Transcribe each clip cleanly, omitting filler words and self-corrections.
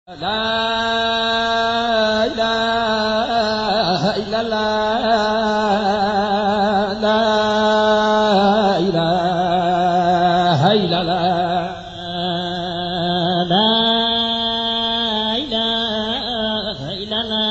لا إله إلا الله لا إله إلا الله لا إله إلا الله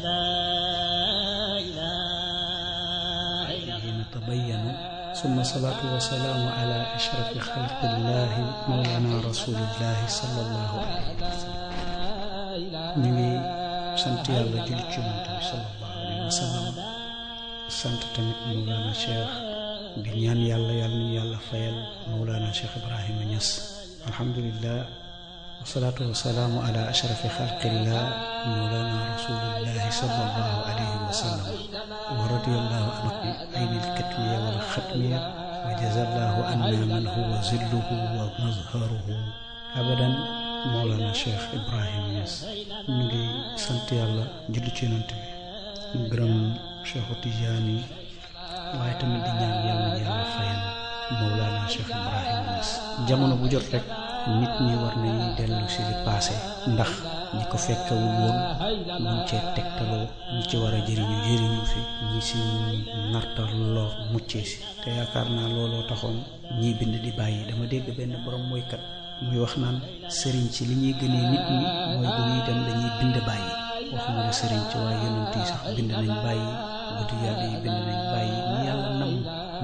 لا إله إلا ثم الصلاة والسلام على أشرف خلق الله مولانا رسول الله صلى الله عليه وسلم ñu ngi sant yàlla julli ci Yonent bi sallallahu alayhi wa sallam sant tamit Mawlana Cheikh di ñaan yàlla ni yàlla fayal Mawlana Cheikh Ibrahima Niass alhamdulillah wasalaatu wasalaamu ala ashrafi xalqillah mawlana rasulillahi sallallahu alayhi wa sallam wa radiyallahu anhu aynil katmiya wal xatmiya wa jazallahu anna man huwa zilluhu wa mazharuhu abadan mawlana Cheikh Ibrahima Niass ñu ngi sant yàlla julli ci Yonent bi ñu gërëm Cheikhu Tijaani waaye tamit di ñaan yàlla fayal mawlana Cheikh Ibrahima Niass jamono bu jot rek nit ñi war nañu dellu si li passé ndax ñi ko fekkewul woon ñu cee tegtaloo ñi ci war a jëriñu fi ñi si narta lor muccee si te yaakaar naa looloo taxoon ñiy bind di bàyyi dama dégg benn borom mooykat muy wax naan sëriñ ci li ñuy gënee nit ñi mooy bu ñuy dem dañuy bind bàyyi waxuma la sëriñ ci waaye yonent yi sax bind nañ bàyyi guddi yàlla yi bind nañ bàyyi ñi yàlla nam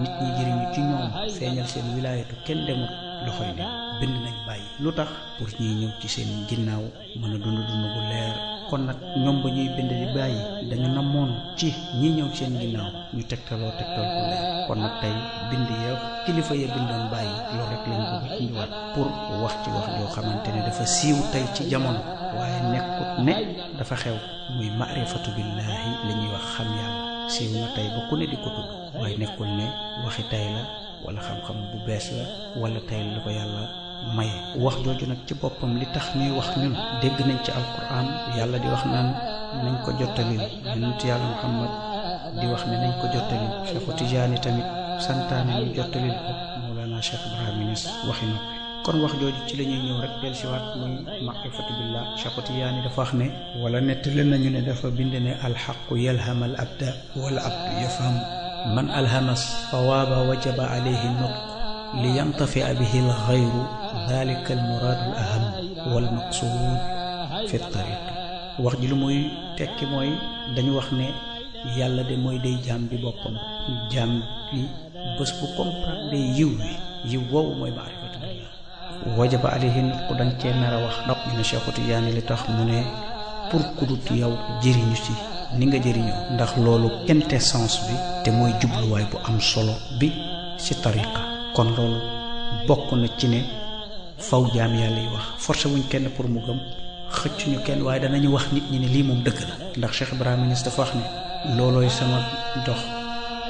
nit ñi jëriñu ci ñoom feeñal seen wilaayatu kenn demul loxoy ne bind nañ bàyyi lu tax pour ñuy ñëw ci seen ginnaaw mën a dund bu leer kon nag ñoom ba ñuy bind di bàyyi dañu namoon ci ñi ñëw seen ginnaaw ñu tegtal bu leer kon nag tey bind ya kilifa ya bindoon bàyyi loolu rek lañ bëgg indiwaat pour wax ci wax joo xamante ne dafa siiw tey ci jamono waaye nekkut ne dafa xew muy maarifatu billaahi la ñuy wax xam yàlla siiw na tey ba ku ne di ko tudd waaye nekkul ne waxi tey la wala xam-xam bu bees la wala tey la ko yàlla maye wax jooju nag ci boppam li tax ñuy wax ñun dégg nañ ci alquran yàlla di wax naan nañ ko jottalil yonent yàlla Muhammad di wax ne nañ ko jottalil Cheikhu Tijaani tamit santaane ñu jottalil ko Mawlana Cheikh Ibrahima Niass waxi noppi kon wax jooju ci la ñuy ñëw rek del siwaat muy maarifatu billah. Cheikh Tijaani dafa wax ne wala nettali nañu ne dafa bind ne alxaqu yalham al abda wala abdu yafham man alhama sawaaba wajaba alayhi nutq li yantafia bihi al xayru dalika al muraadu al aham wal maqsuud fi tariq. wax ji lu muy tekki mooy dañu wax ne yàlla de mooy day jaam bi boppam, jaam bi bés bu comprendre yiw wi yiw woowu mooy maarifatu billah. wajaba alayhi nutq dañ cee nar a wax ndax ñu ne Cheikh Tidiane li tax mu ne pour kudut yow jëriñu ci ni nga jëriñoo, ndax loolu quintessence bi te mooy jubluwaay bu am solo bi ci tariqa. kon loolu bokk na ci ne faw jaam yàlla yi wax forcé wuñ kenn pour mu gëm, xëccuñu kenn, waaye danañu wax nit ñi ne lii moom dëgg la. ndax Cheikh Ibrahima Niass dafa wax ne loolooy sama dox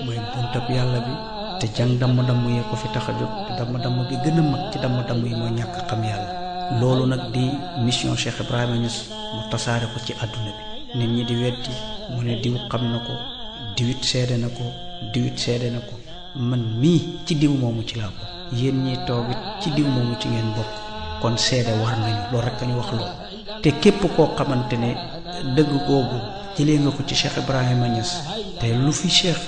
mooy buntab yàlla bi, te jàng damm-damm yee ko fi tax a jóg, te damm-damm bi gën a mag ci damm-damm yi mooy ñàkk xam yàlla. loolu nag di mission Cheikh Ibrahima Niass mu tasaare ko ci àdduna bi, nit ñi di weddi mu ne diw xam na ko, diwit seede na ko, diwit seede na ko, man mii ci diw moomu ci laa ko, yéen ñi toogit ci diw moomu ci ngeen bokk, kon seede war nañu. loolu rek ñu wax loolu. te képp koo xamante ne dëgg googu jëlee nga ko ci Cheikh Ibrahima Niass, te lu fi Cheikh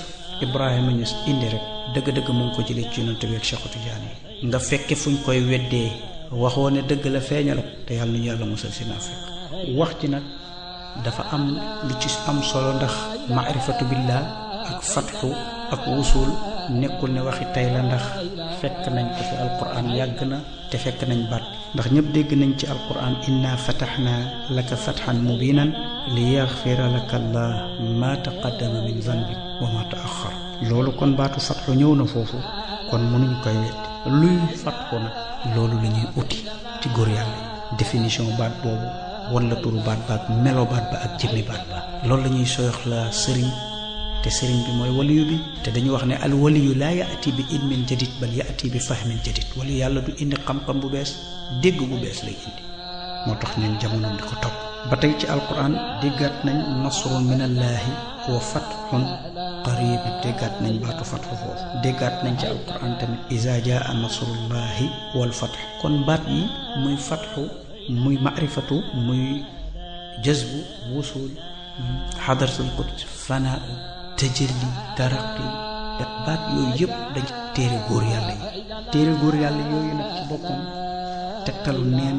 Ibrahima Niass indi rek dëgg-dëgg mu ngi ko jëlee ci Yonent bi ak Cheikh Tidiane yi. nga fekke fuñ koy weddee waxoo ne dëgg la feeñal, te yàlla nañu yàlla musal si naafeq. wax ci nag dafa am lu ci am solo, ndax maarifatu billah ak fatxu ak wusul nekkul ne waxi tey la, ndax fekk nañ ko fi alquran yàgg na, te fekk nañ baat. ndax ñëpp dégg nañ ci alquran inna fataxna laka fatxan mubinan li yaxfira laka allah ma taqaddama min zanbik wa ma taaxar. loolu kon baatu fatxu ñëw na foofu, kon mënuñ koy weddi. luy fatxu nag loolu la ñuy uti ci góor yàlla yi, définition baat boobu wala turu baat ba ak melo baat ba ak jëmmi baat ba. loolu la ñuy soxla sëriñ, te sëriñ bi mooy waliyu bi. te dañu wax ne al waliyu laa yaati bi ilmin jadid bal yaati bi fahmin jadid. waliyu yàlla du indi xam-xam bu bees, dégg bu bees lay indi. moo tax ñun jamono di ko topp. ba tey ci alquran déggaat nañ nasrun minallaahi wa fathun qarib, déggaat nañ baatu fathu foofu. déggaat nañ ci alquran tamit iza jaa nasrullahi wal fath. kon baat yi muy fathu, muy maarifatu, muy jazbu, wusul, xadaratul quds, fanaa, tajalli, taraqi, baat yooyu yëpp dañ téere góor yàlla yi. téere góor yàlla yooyu nag ci boppam tegtalu neen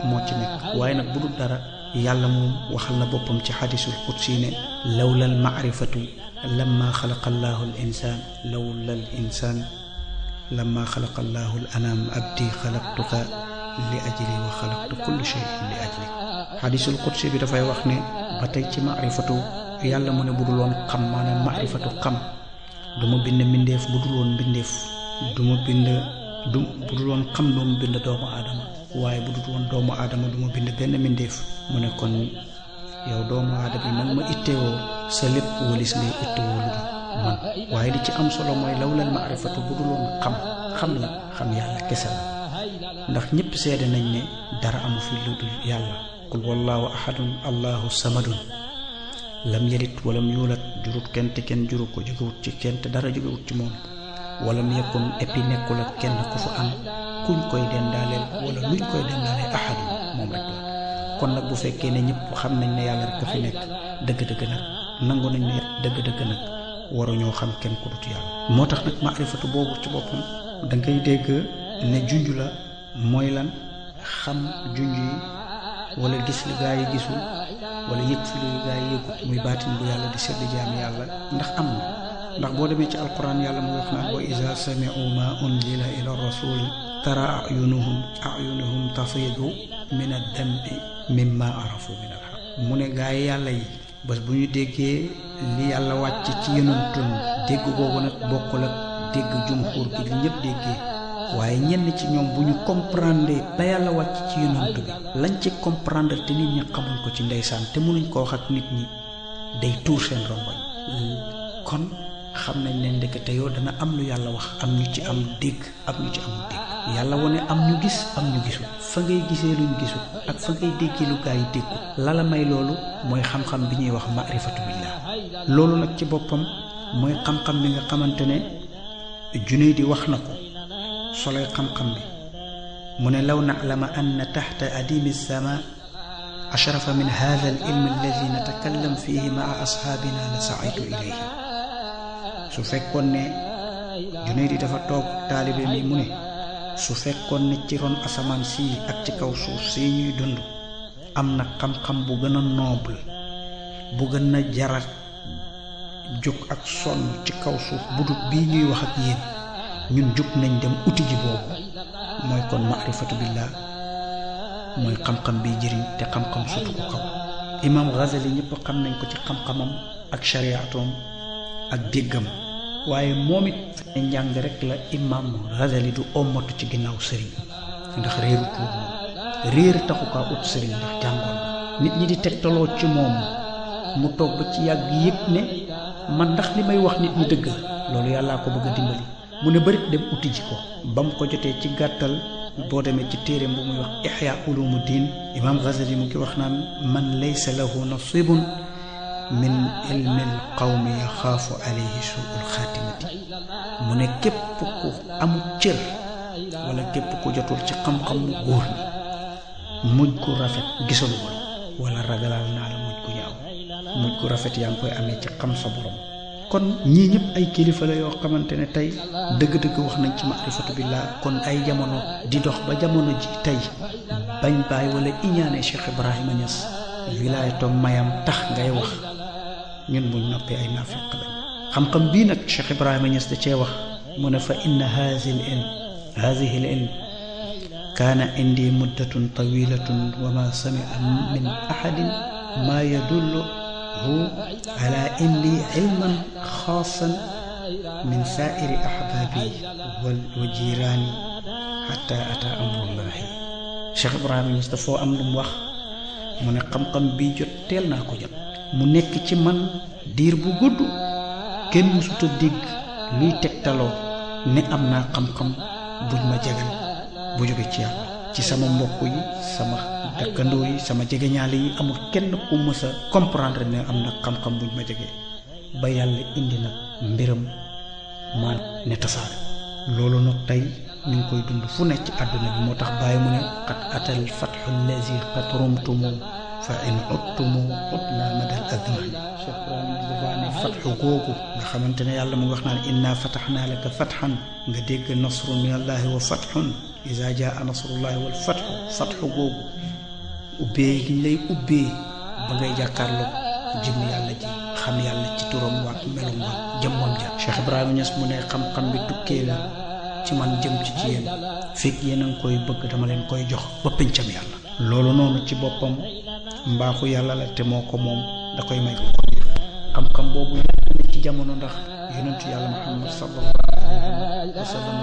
moo ci nekk, waaye nag bu dul dara yàlla moom waxal na boppam ci xadisul qudsi ne lawla al maarifatu lamma xalaqa allahu al insaan lawla al insaan lamma xalaqa allahu al anaam abdi xalaqtuka li ajli wa xalaqtu kulli shay'in li ajli. xadisul qudsi bi dafay wax ne ba tey ci maarifatu yàlla mu ne bu dul woon xam, maanaam maarifatu xam, du ma bind mbindeef. bu dul woon mbindeef du ma bind bu dul woon xam du ma bind doomu aadama, waaye bu dul woon doomu aadama du ma bind benn mbindeef. mu ne kon yow doomu aadama yi nag ma ittewoo sa lépp walis ngay ittewoo lu dul man. waaye li ci am solo mooy lawlal maarifatu bu dul woon xam la xam yàlla kese la, ndax ñëpp seede nañ ne dara amu fi lu dul yàlla. qul wallahu ahadun allahu samadun lam yalid walam yuulat, jurut kenn te kenn juru ko, jógewut ci kenn te dara jógewut ci moom. walam yakun epi nekkul ak kenn ku fa am kuñ koy dendaaleel wala luñ koy dendaaleel ahadun, moom rek la. kon nag bu fekkee ne ñëpp xam nañ ne yàlla rek a fi nekk, dëgg-dëgg nag nangu nañ ne dëgg-dëgg nag waruñoo xam kenn ku dut yàlla. moo tax nag maarifatu boobu ci boppam da ngay dégg ne junj la mooy lan, xam junj yi wala gis li gaa yi gisul, wala yëg fi lu gaa yi yëgut, muy baatin bu yàlla di sedd jaam yàlla. ndax am na, ndax boo demee ci alquran yàlla mu wax naan wa iza sami'u ma unzila ila rasuli tara ayunuhum tafidu min ad-dam'i mimma arafu min al-haqq. mu ne gaa yi yàlla yi bés bu ñu déggee li yàlla wàcc ci yonentum, dégg boobu nag bokkul ak dégg jumhur gi li ñëpp déggee, waaye ñenn ci ñoom bu ñu comprendre la yàlla wàcc ci yonent bi lañ ci comprendre te nit ñi xamuñ ko ci ndeysaan, te mënuñ ko wax ak nit ñi, day tuur seen rongoñ. kon xam nañ ne ndekete yoo dana am lu yàlla wax, am ñu ci am dégg, am ñu ci amul dégg. yàlla wone am ñu gis, am ñu gisul. fa ngay gisee luñ gisul ak fa ngay déggee lu gaa yi déggu, lala may loolu mooy xam-xam bi ñuy wax maarifatu billah. loolu nag ci boppam mooy xam-xam bi nga xamante ne Junayd di wax na ko soloy xam-xam bi. mu ne law na'lama anna taxta adimi sama ashrafa min hadha al ilm alladi natakallam fihi maa asxaabina la saaytu ilayhi. su fekkoon ne Junayd dafa toog taalibe mi mu ne su fekkoon ne ci ron asamaan sii ak ci kaw suuf sii ñuy dund am na xam-xam bu gën a noble bu gën a jarat jóg ak sonn ci kaw suuf bu dut bii ñuy wax ak yéen ñun jóg nañ dem uti ji boobu. mooy kon maarifatu billah mooy xam-xam bi jëriñ te xam-xam sutu ko kaw. Imam Ghazali ñëpp xam nañ ko ci xam-xamam ak shariatoom ak déggam, waaye moom it njàng rek la Imam Ghazali du ommatu ci ginnaaw sëriñ ndax réeru tuub moom réer taxu kaa ut sëriñ ndax jàngoon nit ñi di tegtaloo ci moom mu toog ba ci yàgg yëg ne man ndax li may wax nit ñi dëgg la. loolu yàllaa ko bëgg a dimbali mu ne bërit dem uti ji ko ba mu ko jotee ci gàttal boo demee ci téeréem bu muy wax Ihya Ulumuddin Imam Ghazali mu ngi wax naan man laysa lahu nasibun min ilmil qawmi yaxaafu alayhi suul xaatimati. mu ne képp ku amul cër wala képp ku jotul ci xam-xam mu góor ñi mujj ku rafet gisalu woon wala ragalal naa la mujj ku ñaaw. mujj ku rafet yaa ngi koy amee ci xam sa borom. kon ñii ñëpp ay kilifa la yoo xamante ne tey dëgg-dëgg wax nañ ci maarifatu billah. kon ay jamono di dox ba jamono ji tey bañ bàyyi wala iñaane Cheikh Ibrahima Niass wilaayatoom mayam tax ngay wax ñun buñ noppee ay naafiq lañ. xam-xam bii nag Cheikh Ibrahima Niass da cee wax mu ne fa inna haadihi l ilm kaana indi muddatun tawilatun wa ma samia min ahadin ma yadullu ala indi ilman xaasan min saairi ahbaabi wa jiraani xata ata amrullahi. Cheikh Ibrahima Niass dafoo am lu mu wax mu ne xam-xam bii jot teel naa ko jot mu nekk ci man diir bu gudd kenn mësut a dégg luy tegtaloo ne am naa xam-xam buñ ma jegal bu jóge ci yàlla. ci sama mbokk yi sama dëkkandoo yi sama jegeñaale yi amul kenn ku mës a comprendre ne am na xam-xam buñ ma jege ba yàlla indi nag mbiram maa ne tasaare. loolu nag tey ñu ngi koy dund fu nekk ci àdduna bi moo tax bàyyi mu ne qad atal fatxu allazi qad rumtumu fa in uttumu utna madal adman. Cheikh Ibrahima dafa ne fatxu googu nga xamante ne yàlla mu wax naan inna fataxnaa laka fatxan nga dégg nasru min allahi wa fatxun iza jaa nasrullahi wal fatxu googu ubbee gi lay ubbee ba ngay jàkkaarloog jëm yàlla ji xam yàlla ci turam waat melum waat jëmmam ja. Cheikh Ibrahima Niass mu ne xam-xam bi tukkee la ci man jëm ci yéen fekk yéen a ngi koy bëgg dama leen koy jox ba pencam yàlla. loolu noonu ci boppam mbaaxu yàlla la te moo ko moom da koy may ko xam-xam boobu yàlla na ci jamono ndax yonentu yàlla Muhammad sallallahu alayhi wa sallam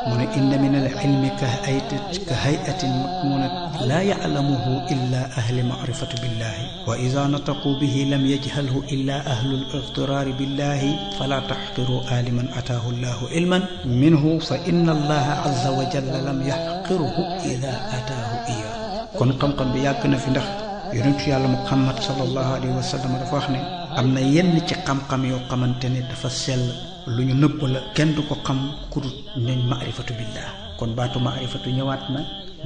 mu ne inna min al ilmi ka hayatin makmunat laa ya'lamuhu illa ahli maarifati billahi wa ida nataqu bihi lam yajhalhu illa ahlu al-iqtiraari billahi fala taxqiru aliman ataahu llahu ilman minhu fa inna allaha azza wa jalla lam yaxqirhu ida ataahu iya. kon xam-xam bi yàgg na fi ndax yonentu yàlla Muhammad sallallahu alayhi wa sallam dafa wax ne am na yenn ci xam-xam yoo xamante ne dafa sell lu ñu nëbb la kenn du ko xam ku dul ñooñ maarifatu billah. kon baatu maarifatu ñëwaat na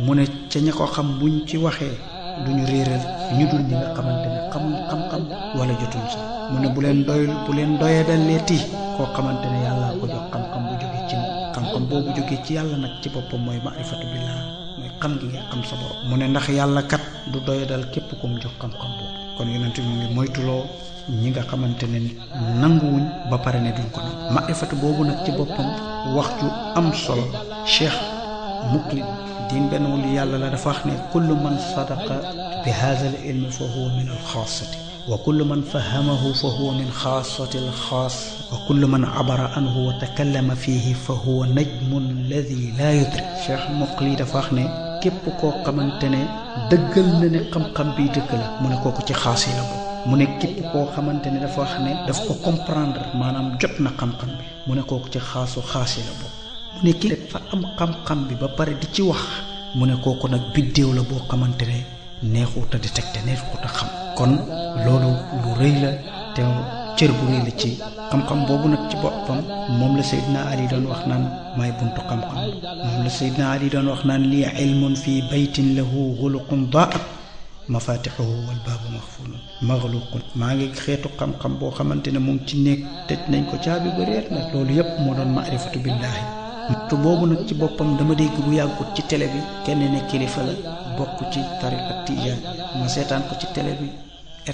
mu ne ca ña ko xam buñ ci waxee du ñu réeral ñu dul ñi nga xamante ne xamuñ xam-xam wala jotuñ sax. mu ne bu leen doyadaleeti koo xamante ne yàlla ko jox xam-xam bu jóge ci moom. xam-xam boobu jóge ci yàlla nag ci boppam mooy maarifatu billah mooy xam gi nga xam sa borom. mu ne ndax yàlla kat du doyadal képp ku mu jox xam-xam boobu. kon yonent mu ngi moytuloo ñi nga xamante ne nanguwuñ ba pare ne duñ ko nangu. maarifatu boobu nag ci boppam wax ju am solo Cheikh Muqlid diin benn wali yàlla la dafa wax ne kullu man sadaqa bi haadha al ilmi fa huwa min al xaasati wa kullu man fahamahu fa huwa min xaasati al xaas wa kullu man abara anhu wa takallama fihi fa huwa najmun alladi laa yudrik. Cheikh Muqlid dafa wax ne képp koo xamante ne dëggal na ne xam-xam bi dëgg la mu ne kooku ci xaas yi la bokk. mu ne képp koo xamante ne dafa wax ne daf ko comprendre maanaam jot na xam-xam bi mu ne kooku ci xaas yi la bokk. mu ne kii dafa am xam-xam bi ba pare di ci wax mu ne kooku nag biddéew la boo xamante ne neexut a détecté neexut a xam. kon loolu lu rëy la te cër bu rëy la ci xam-xam boobu nag ci boppam moom la Seydina Ali doon wax naan maay buntu xam-xam moom la Seydina Ali doon wax naan lii ilmun fi baytin lahu xuluqun daat mafatixuhu wal baabu maxluqun maa ngi xeetu xam-xam boo xamante ne moom ci nekk tëj nañ ko caabi ba réer nag loolu yépp moo doon maarifatu billaahi te boobu nag ci boppam dama dégg bu yàggut ci télé bi kenn ne kilifa la bokk ci tariqa tijaan ma seetaan ko ci télé bi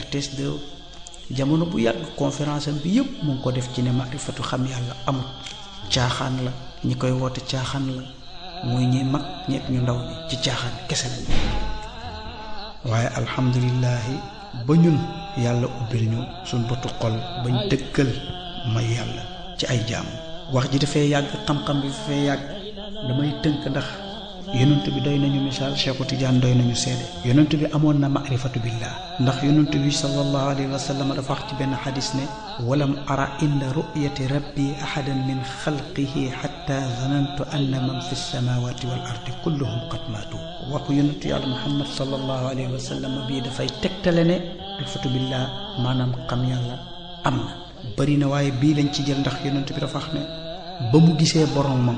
RTS 2 jamono bu yàgg conférence am bi yëpp mu ngi ko def ci ne maarifatu xam yàlla amul caaxaan la ñi koy woote caaxaan la muy ñi mag ñeet ñu ndaw ñi ci caaxaan kese la waaye alhamdulillahi ba ñun yàlla ubbil ñu suñ bëtu xol bañ dëggal may yàlla ci ay jaam wax ji dafay yàgg xam-xam bi dafay yàgg damay tënk ndax yonent bi doy nañu misaal Cheikhu Tidiane doy nañu seede yonent bi amoon na maarifatu billah ndax yonent bi sallallahu alayhi wa sallam dafa wax ci benn xadis ne walam ara inda ru'yati rabbi ahadan min xalqihi xatta zanantu anna man fi samawati wal ardi kulluhum qad maatu waxu yonent yàlla Muhammad sallallahu alayhi wa sallam bii dafay tegtale ne maarifatu billah maanaam xam yàlla am na bari na waaye bii lañ ci jël ndax yonent bi dafa wax ne ba mu gisee boromam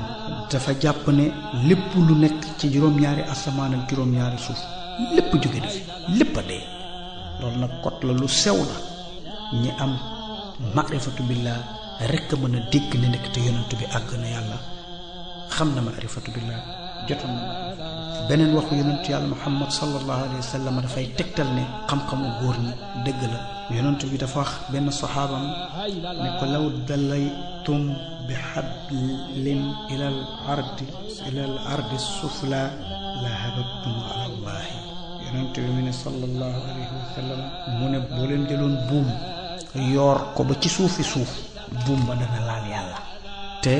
dafa jàpp ne lépp lu nekk ci juróom-ñaari asamaan ak juróom-ñaari suuf lépp jóge na fi lépp a dee loolu nag kot la lu sew la ñi am maarifatu billah rekk a mën a dégg ne nekk te yonent bi àgg na yàlla xam na maarifatu billah jotoon na beneen waxu yonent yàlla Muhammad sallallahu alayhi wa sallam dafay tegtal ne xam-xamu góor ñi dëgg la yonent bi dafa wax benn saxaabam ne ko law dalaytum bi hablin ilal ardi sufla la hababtum ala allahi yonent bi mu ne sallallahu alayhi wa sallam mu ne boo leen jëloon buum yoor ko ba ci suufi suuf buum ba dana laal yàlla te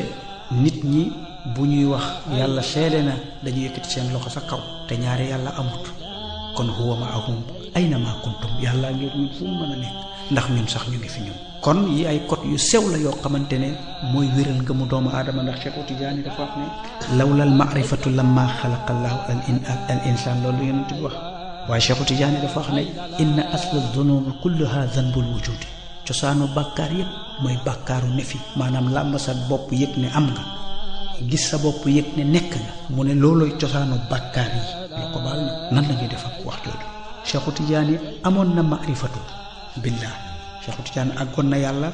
nit ñi bu ñuy wax yàlla seede na dañu yëkkati seen loxo sa kaw te ñaari yàlla amut kon huwa ma'ahum aynama kuntum yàlla ngir ñun fu mu mën a nekk ndax ñun sax ñu ngi fi ñun kon yi ay code yu sew la yoo xamante ne mooy wéral ngëmu doomu aadama ndax Cheikh Tidiane dafa wax ne lawlal maarifatu lamma xalaqallahu al insaan loolu yonent bi wax waaye Cheikh Tidiane dafa wax ne inna asla dunubi kulluha zanbul wujudi cosaanu bàkkaar yépp mooy bàkkaaru ne fi maanaam làmb sa bopp yëg ne am nga gis sa bopp yëg ne nekk nga mu ne loolooy cosaanu bàkkaar yi lu ko baal nan la ñuy def ak wax jooju Cheikh Tidiane amoon na maarifatu billah Cheikh Tidiane àggoon na yàlla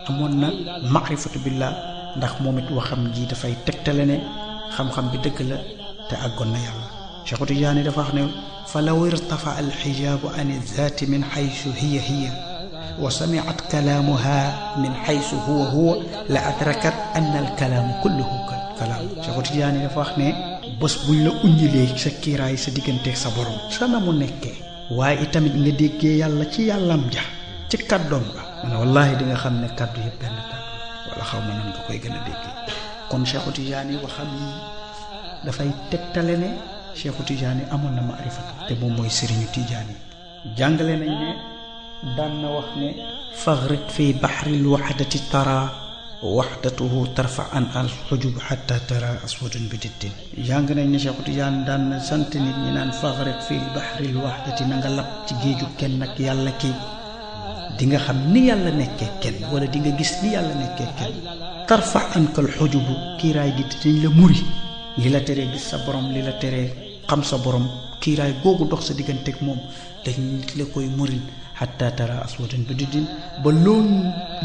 amoon na maarifatu billah ndax moom it waxam ji dafay tegtale ne xam-xam bi dëgg la te àggoon na yàlla Cheikh Tidiane dafa wax ne fa law irtafa alxijaabu an zaati min xaysu hiya wa samiat kalaamuha min xaysu huwa la adrakat anna alkalaamu kulluhu kalaam Cheikh Tidiane dafa wax ne bés buñ la uññilee sa kiiraay sa digganteeg sa borom sa na mu nekkee waaye itamit nga déggee yàlla ci yàllam ja ci kàddoom ga mu ne wallaahi di nga xam ne kàddu yëpp benn kàddu wala xaw ma nan nga koy gën a déggee kon Cheikh Tidiane waxam yi dafay tegtale ne Cheikh Tidiane amoon na maarifatu te moom mooy sëriñu Tidiane yi jàngale nañ ne daan na wax ne faghriq fi bahril wahdati tara wahdatuhu tarfa an al xujub xatta tara aswadun bi dittin jàng nañ ne Cheikh Tidiane daan na sant nit ñi naan faghriq fi bahril wahdati na nga lab ci géeju kenn ak yàlla kii di nga xam ni yàlla nekkee kenn wala di nga gis ni yàlla nekkee kenn tarfa an kal xujubu kiiraay gi dañ la muri li la teree gis sa borom li la teree xam sa borom kiiraay googu dox sa digganteeg moom dañ nit la koy muril xatta tara aswadan bi dittin ba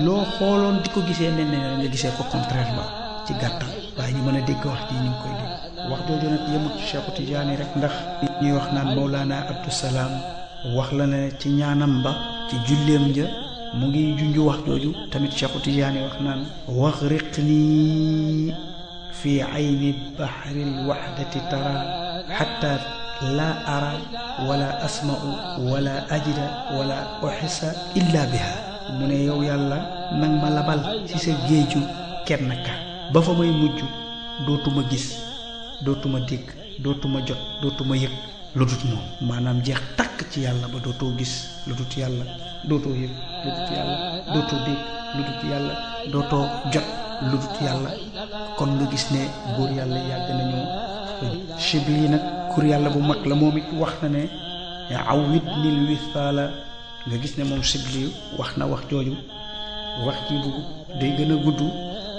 loo xooloon di ko gisee nen nga gisee ko contrairement ci gàttal waaye ñu mën a dégg wax ji ñu ngi koy dégg wax jooju nag yemut ci Cheikh Tidiane rek ndax ñuy wax naan Mawlana Abdou Salaam wax la ne ci ñaanam ba ci julleem ja mu ngi junju wax jooju tamit Cheikh Tidiane wax naan waxriqni fi ayni bahril wahdati tara xatta laa ara wala asma'u wala ajida wala uxisa illa biha mu ne yow yàlla nang ma labal ci sa géeju kenn ka ba fa may mujj dootuma gis dootuma dégg dootuma jot dootuma yëg lu dut moom maanaam jeex tàkk ci yàlla ba dootoo gis lu dut yàlla dootoo yëg lu dut yàlla dootoo dégg lu dut yàlla dootoo jot lu dut yàlla kon nga gis ne góor yàlla yàgg nañoo Chibli nag kur yàlla bu mag la moom it wax na ne awit nil wisaala nga gis ne moom Chibli wax na wax jooju wax ji bu day gën a gudd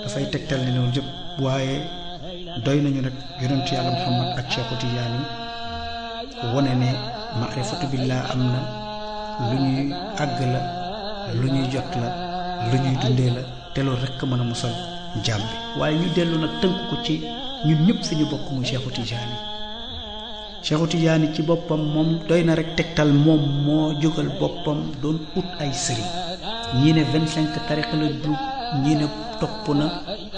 dafay tegtal ne loolu yëpp waaye doy nañu nag yonentu yàlla Muhammad ak Cheikhu Tijaani wone ne maarifatu billah am na lu ñuy àgg la lu ñuy jot la lu ñuy dundee la te loolu rekk mën a musal jaam bi waaye ñu dellu nag tënk ko ci ñun ñëpp fi ñu bokk muy Cheikhu Tijaani. Cheikhu Tijaani ci boppam moom doy na rek tegtal moom moo jógal boppam doon ut ay sëriñ ñii ne 25 tariqa la dugg ñii ne topp na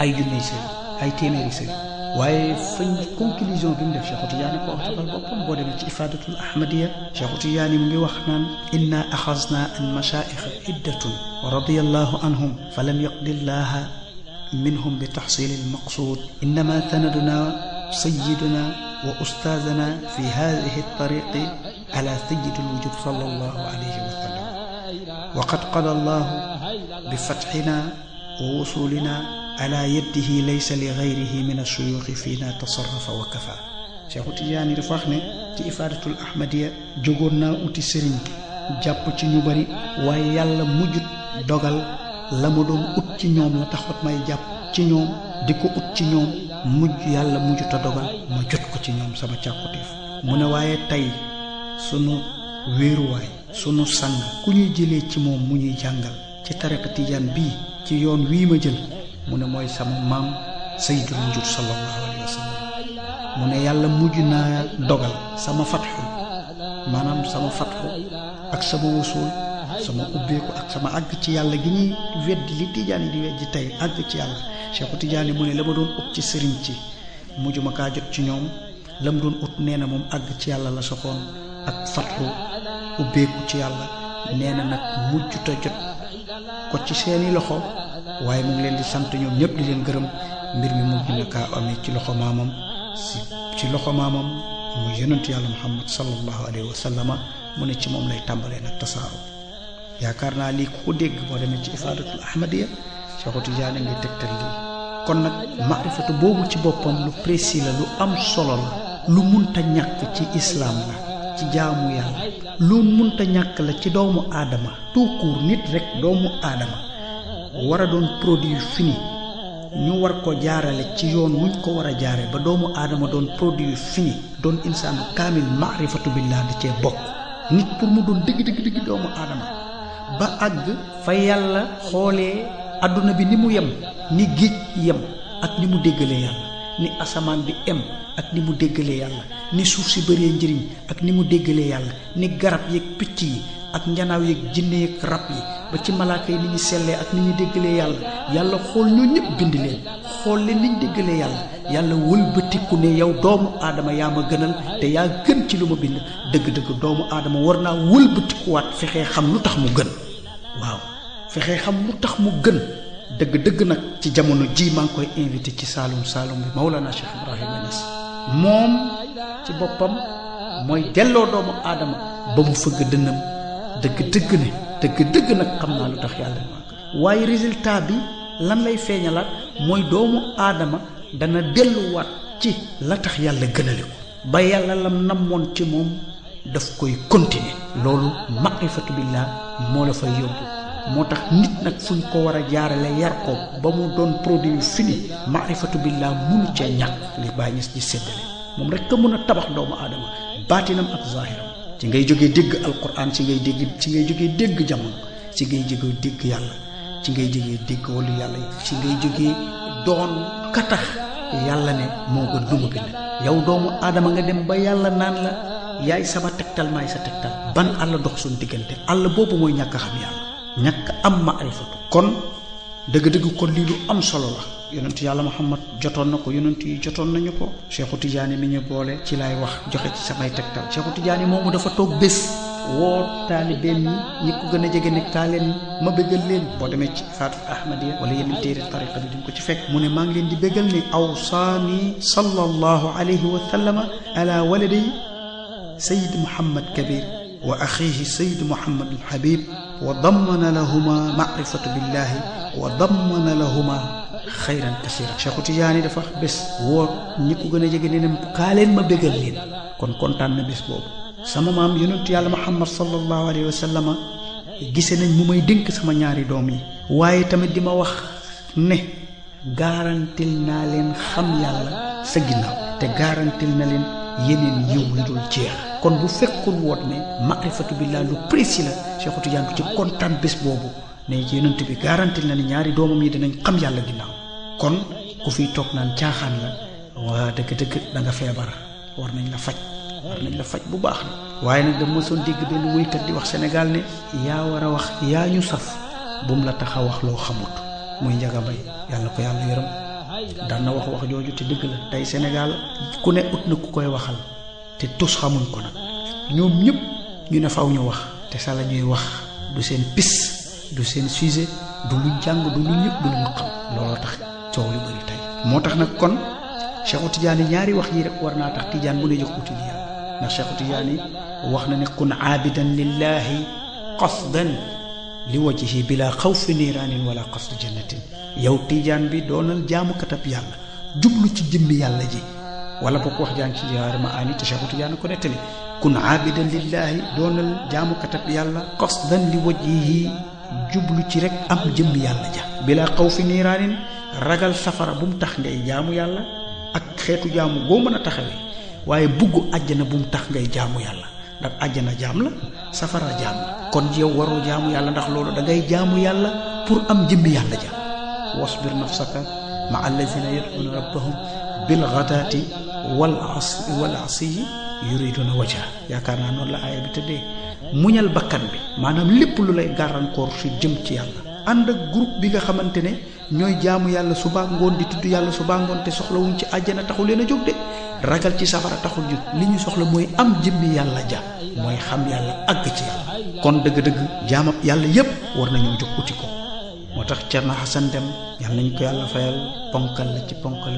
ay junni sëriñ ay téeméeri sëriñ waaye fañ conclusion bi mu def Cheikhu Tijaani ko waxtagal boppam boo demee ci ifaadatul ahmadiya Cheikhu Tijaani mu ngi wax naan inna axasna an mashaayikha iddatun wa radiyallahu anhum fa lam yaqdillaha minhum bi taxsili almaqsuud innama sanaduna sayyiduna wa ustaazana fi haadihi tariqi ala sayyidi alwujud sallallahu alayhi wa sallam wa qad qada allahu bi fatxina wa wusulina ala yadihi laysa li gayrihi min ashuyuuxi fiina tasarrafa wa kafa. Cheikhu Tijaani dafa wax ne ci ifaadatul ahmadiya jógoon naa uti sëriñ jàpp ci ñu bari waaye yàlla mujjut dogal la ma doon ut ci ñoom la taxoot may jàpp ci ñoom di ko ut ci ñoom yàlla mujjut a dogal ma jot ko ci ñoom sama càkkutéef mu ne waaye tey sunu wéeruwaay sunu sang ku ñuy jëlee ci moom mu ñuy jàngal ci tariqa tijaan bii ci yoon wii ma jël mu ne mooy sama maam sayyidul wujud sallallahu alayhi wa sallam mu ne yàlla mujj naa dogal sama fatxu maanaam sama fatxu ak sama wusul sama ubbeeku ak sama àgg ci yàlla gi ñuy weddi li tijaan yi di weddi tey àgg ci yàlla Cheikhu Tijaani mu ne la ma doon ut ci sëriñ ci mujj ma kaa jot ci ñoom la mu doon ut nee na moom àgg ci yàlla la soxoon ak fatxu ubbeeku ci yàlla nee na nag mujjuta jot ko ci seeni loxo waaye mu ngi leen di sant ñoom ñëpp di leen gërëm mbir mi mujj na kaa amee ci loxo maamam ci loxo maamam muy yonentu yàlla Muhammad sallallahu alayhi wa sallama mu ne ci moom lay tàmbalee nag tasaaro yaakaar naa lii ku ko dégg boo demee ci ifaadatul ahmadiya Cheikhu Tijaani ngi tegtal lii kon nag maarifatu boobu ci boppam lu précis la lu am solo la lu munta ñàkk ci islaam la ci jaamu yàlla lu munta ñàkk la ci doomu aadama tout court nit rek doomu aadama war a doon produit fini ñu war ko jaarale ci yoon wuñ ko war a jaare ba doomu aadama doon produit fini doon insaanu kaamil maarifatu billah da cee bokk nit pour mu doon dëgg doomu aadama ba àgg fa yàlla xoolee adduna bi ni mu yem ni géej yem ak ni mu déggalee yàlla ni asamaan bi em ak ni mu déggalee yàlla ni suuf si bëree njëriñ ak ni mu déggalee yàlla ni garab yeeg picc yi ak njanaaw yeeg jinne yeeg rab yi ba ci malaaka yi ni ñu sellee ak ni ñu déggalee yàlla xool ñoo ñëpp bind leen xool leen ni ñu déggalee yàlla wëlbatiku ne yow doomu aadama yaa ma gënal te yaa gën ci lu ma bind dëgg-dëgg doomu aadama war naa wëlbatikuwaat fexee xam lu tax mu gën waaw fexee xam lu tax mu gën dëgg nag ci jamono ji maa ngi koy invité ci Saalum bi Mawlana Cheikh Ibrahima Niass moom ci boppam mooy delloo doomu aadama ba mu fëgg dënnam dëgg nag xam naa lu tax yàlla waaye résultat bi lan lay feeñalaat mooy doomu aadama dana delluwaat ci la tax yàlla gënale ko ba yàlla lam namoon ci moom daf koy continuer loolu maarifatu billah moo la fay yóbbu moo tax nit nag fuñ ko war a jaarale yar ko ba mu doon produit fini maarifatu billah munu cee ñàkk li bàyyi ñes ci séddale moom rek ka mën a tabax doomu aadama baatinam ak zahiram ci ngay jógee dégg alquran ci ngay jógee dégg jamono ci ngay jógee dégg yàlla ci ngay jógee dégg wàllu yàlla ci ngay jógee doon katax yàlla ne moo gën lu ma bind yow doomu aadama nga dem ba yàlla naan la yaay sama tegtal maay sa tegtal ban àll dox suñ diggante àll boobu mooy ñàkk a xam yàlla ñàkk am maarifatu kon dëgg kon lii lu am solo la yonentu yàlla Muhammad jotoon na ko yonent yi jotoon nañu ko Cheikhu Tijaani mi ñu boole ci laay wax joxe ci samay tegtal Cheikhu Tijaani moomu dafa toog bés woo taalibeem ñi ko gën a jege nekk leen ma bëggal leen boo demee ci Faatu Ahmadiya wala yeneen téere tariqa bi duñ ko ci fekk mu ne maa ngi leen di bëggal ne awsaani sallallahu alayhi wa sallama ala waladi Sayyid Muhammad Kabir wa axiihi Sayyid Muhammad al-Habib wa dammana lahuma maarifatu billahi wa dammana lahuma xayran kasira Cheikhu Tijaani dafa bés woo ñi ko gën a jege ne kaa leen ma bégal leen kon kontaan na bés boobu sama maam yonentu yàlla Muhammad sallallahu alayhi wa sallama gise nañ mu may dénk sama ñaari doom yi waaye tamit di ma wax ne garantil naa leen xam yàlla sa ginnaaw te garantil na leen yeneen yiw yu dul jeex. kon bu fekkul woon ne maarifatu billah lu précis la Cheikh Tidiane du ci kontaan bés boobu ne ci yonent bi garantil na ne ñaari doomam yi dinañ xam yàlla ginnaaw. kon ku fiy toog naan caaxaan la waa dëgg-dëgg da nga feebar war nañ la faj bu baax la. waaye nag dama mësoon dégg benn woykat di wax Sénégal ne yaa war a wax yaa ñu saf bu mu la tax a wax loo xamut. muy Njaga Mbay yàlla ko yàlla yërëm daan na wax jooju te dëgg la. tey Sénégal ku ne ut na ku koy waxal te tus xamuñ ko nag ñoom ñëpp ñu ne faw ñu wax te sa la ñuy wax du seen pis du seen sujet du lu jàng du lu ñëpp du lu ñu xam. looloo tax coow lu bëri tey. moo tax nag kon Cheikhu Tidiane ñaari wax yi rek war naa tax Tidiane bu ne jox uti ji ndax Cheikhu Tidiane wax na ne kun aabidan lillahi qasdan li wajhi bila xawfi niiraanin wala qasdi jannatin. yow Tidiane bi doonal jaamu katab yàlla jublu ci jëmmi yàlla ji wala boo ko wax jàng ci Jawaahir Maani te Cheikhu Tidiane ko nettali kun aabidan lillahi doonal jaamu katab yàlla qasdan li wajhihi jublu ci rek am jëmmi yàlla ja bila xawfi niiraanin ragal safara bu mu tax ngay jaamu yàlla ak xeetu jaamu goo mën a taxawee waaye bugg àjjana bu mu tax ngay jaamu yàlla ndax àjjana jaam la safara jaam la. kon yow waroo jaamu yàlla ndax loolu da ngay jaamu yàlla pour am jëmmi yàlla ja. wasbir nafsaka ma allazina yad'una rabbahum bil ghadaati wal asiyi yuriduna wajha. yaakaar naa noonu la aaya bi tëddee. muñal bakkan bi maanaam lépp lu lay gàllankoor si jëm ci yàlla. ànd ak groupe bi nga xamante ne ñooy jaamu yàlla subaa ngoon di tudd yàlla subaa ngoon te soxlawuñ ci àjjana taxul leen a jóg de. ragal ci safara taxul jóg li ñu soxla mooy am jëmmi yàlla ja mooy xam yàlla àgg ci yàlla. kon dëgg-dëgg jaamab yàlla yépp war nañoo jóg uti ko. moo tax Cerno Xasan Dem yàlla nañ ko yàlla fayal ponkal la ci ponkal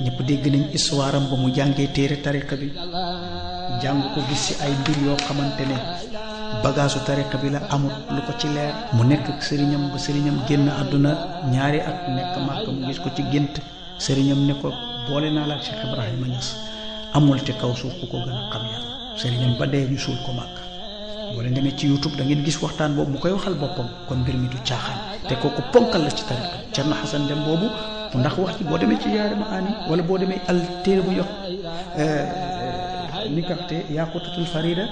ñëpp dégg nañ histoire am ba mu jàngee téere tariqa bi jàng ko gis ci ay mbir yoo xamante ne bagaasu tariqa bi la amut lu ko ci leer. mu nekk ak sëriñam ba sëriñam génn àdduna ñaari at nekk Màkka mu gis ko ci gént sëriñam ne ko boole naa la ak Cheikh Ibrahima Niass amul ci kaw suuf ku ko gën a xam yàlla. sëriñam ba dee ñu suul ko Màkka. boo leen demee ci YouTube da ngeen gis waxtaan boobu mu koy waxal boppam kon mbir mi du caaxaan te kooku ponkal la ci tariqa Cerno Xasan Dem boobu ndax wax ci boo demee ci Jawaahir Maani wala boo demee al téere bu yox ni kaxte Yaaqutatul Farida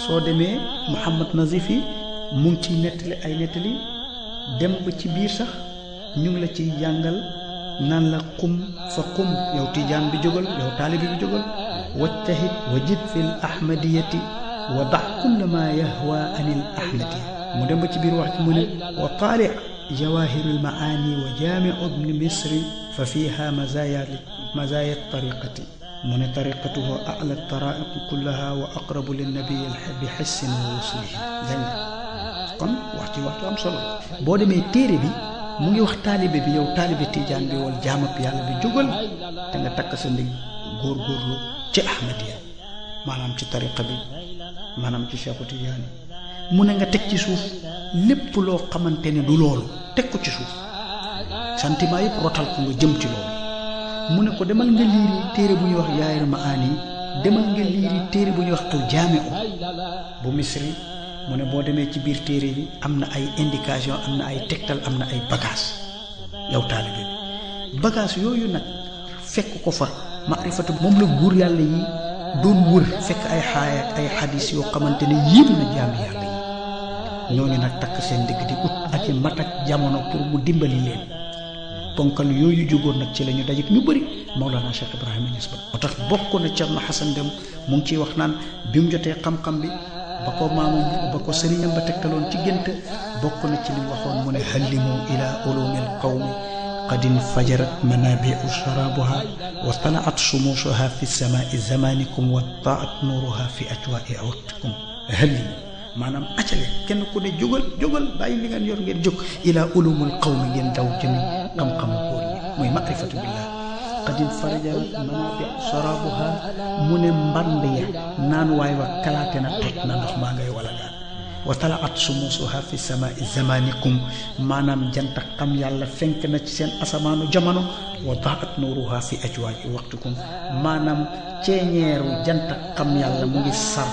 soo demee Muhammad Nazifi mu ngi ciy nettali ay nettali dem ba ci biir sax ñu ngi la ciy jàngal naan la qum fa qum yow Tijaan bi jógal yow taalibi bi jógal wajtahid wajid fil ahmadiyati wa dax kulla ma yahwa anil ahmadi. mu dem ba ci biir wax ci mu ne wa taali jawahirul maani wa jaamiu ibn misri fa fiha mazaya tariqati. mu ne tariqatuhu ala taraiq kullaha wa aqrabu linnabi bi xissin wa wuslihi. kon wax ci waxtu am solo. boo demee téere bi mu ngi wax taalibe bi yow taalibe Tijaan bi wal jaamab yàlla bi jógal te nga takk sa ndig góorgóorlu ci ahmadiya maanaam ci tariqa bi maanaam ci Cheikhu Tidiane. mu ne nga teg ci suuf lépp loo xamante ne du loolu teg ko ci suuf sentiment yëpp rotal ko nga jëm ci loolu. mu ne ko demal nga liiri téere bu ñuy wax Jawaahir Maani demal nga liiri téere bu ñuy wax al jaamiu bu Misri. mu ne boo demee ci biir téere bi am na ay indication am na ay tegtal am na ay bagage yow taalibe bi bagage yooyu nag fekk ko fa maarifatu moom la góor yàlla yi doon wër fekk ay xaaya ak ay xadis yoo xamante ne yéem na jaami yàlla yi ñooñu nag takk seen digg di ut ak i mat ak jamono pour mu dimbali leen. ponkal yooyu jógoon nag ci la ñu dajeek ñu bëri Mawlana Cheikh Ibrahima Niass ba. moo tax bokk na Cerno Xasan Dem mu ngi ciy wax naan bi mu jotee xam-xam bi ba ko maamam ba ko sëriñam ba tegtaloon ci gént bokk na ci li mu waxoon mu ne hallimu ila ulumil qawmi qad infajarat manabiu sharabuha wa talaat shumusuha fi samai zamanikum wa taat nuruha fi ajwai awtikum. hallimu maanaam acale kenn ku ne jógal bàyyi li ngeen yor ngeen jóg ila ulumul qawmi ngeen daw jëmi xam-xamu góor ñi muy maarifatu billah. qad infajarat manabiu sharabuha mu ne mband ya naan waay wa kalaate na toj na ndox maa ngay wala gaan wa talaat sumusuha fi samai zamanikum maanaam jant xam yàlla fenk na ci seen asamaanu jamono wa daat nuruha fi ajwaaji waqtikum maanaam ceeñeeru jant xam yàlla mu ngi sar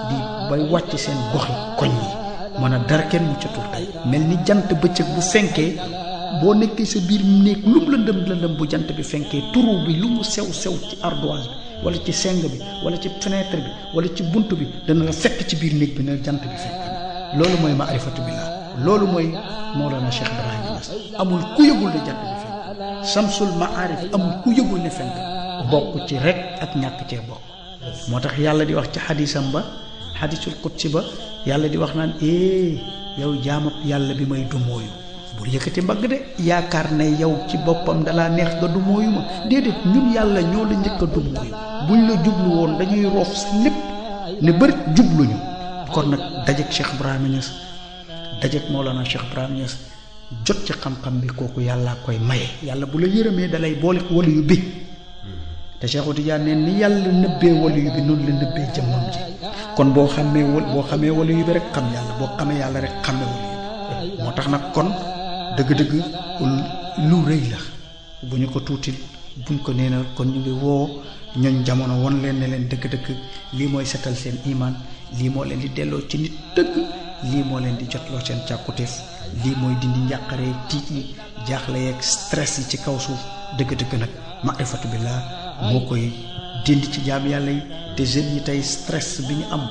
di bay wàcc seen goxi koñ yi mën a dara kenn muccatul tey mel ni jant bëccëg bu fenkee boo nekkee sa biir néeg lu mu lëndëm bu jant bi fenkee turu bi lu mu sew ci ardoise bi wala ci seng bi wala ci fenêtre bi wala ci bunt bi dana la fekk ci biir néeg bi ne jant bi fenk loolu mooy maarifatu billah loolu mooy Mawlana Cheikh Ibrahima Niass amul ku yëgul ne jant bi fenk samsul maarif amul ku yëgul ne fenk bokk ci rek ak ñàkk cee bokk moo tax yàlla di wax ci xadisam ba xadisul qudsi ba yàlla di wax naan yow jaamab yàlla bi may dumooyu bul yëkkati mbagg de yaakaar ne yow ci boppam dalaa neex nga dumooyu ma déedéet ñun yàlla ñoo la njëkk a dumooyu buñ la jublu woon dañuy roof sa lépp ne bëri jubluñu kon nag dajeek Cheikh Ibrahima Niass dajeek Mawlana Cheikh Ibrahima Niass jot ci xam-xam bi kooku yàllaa koy maye yàlla bu la yërëmee dalay boole waliyu bi te Cheikhu Tidiane neen ni yàlla nëbbee waliyu bi noonu la nëbbee jëmmam ji kon boo xamee waliyu bi rek xam yàlla boo xamee yàlla rek xamee waliyu bi moo tax nag kon dëgg-dëgg lu rëy la bu ñu ko tuutil buñ ko nee na kon ñu ngi woo ñooñ jamono won leen ne leen dëgg-dëgg lii mooy setal seen imaan lii moo leen di delloo ci nit dëgg lii moo leen di jotloo seen càkkutéef lii mooy dindi njàqare tiit yi jaaxle yeeg stress yi ci kaw suuf dëgg-dëgg nag maarifatu billah moo koy dindi ci jaam yàlla yi te jeunes yi tey stress bi ñu am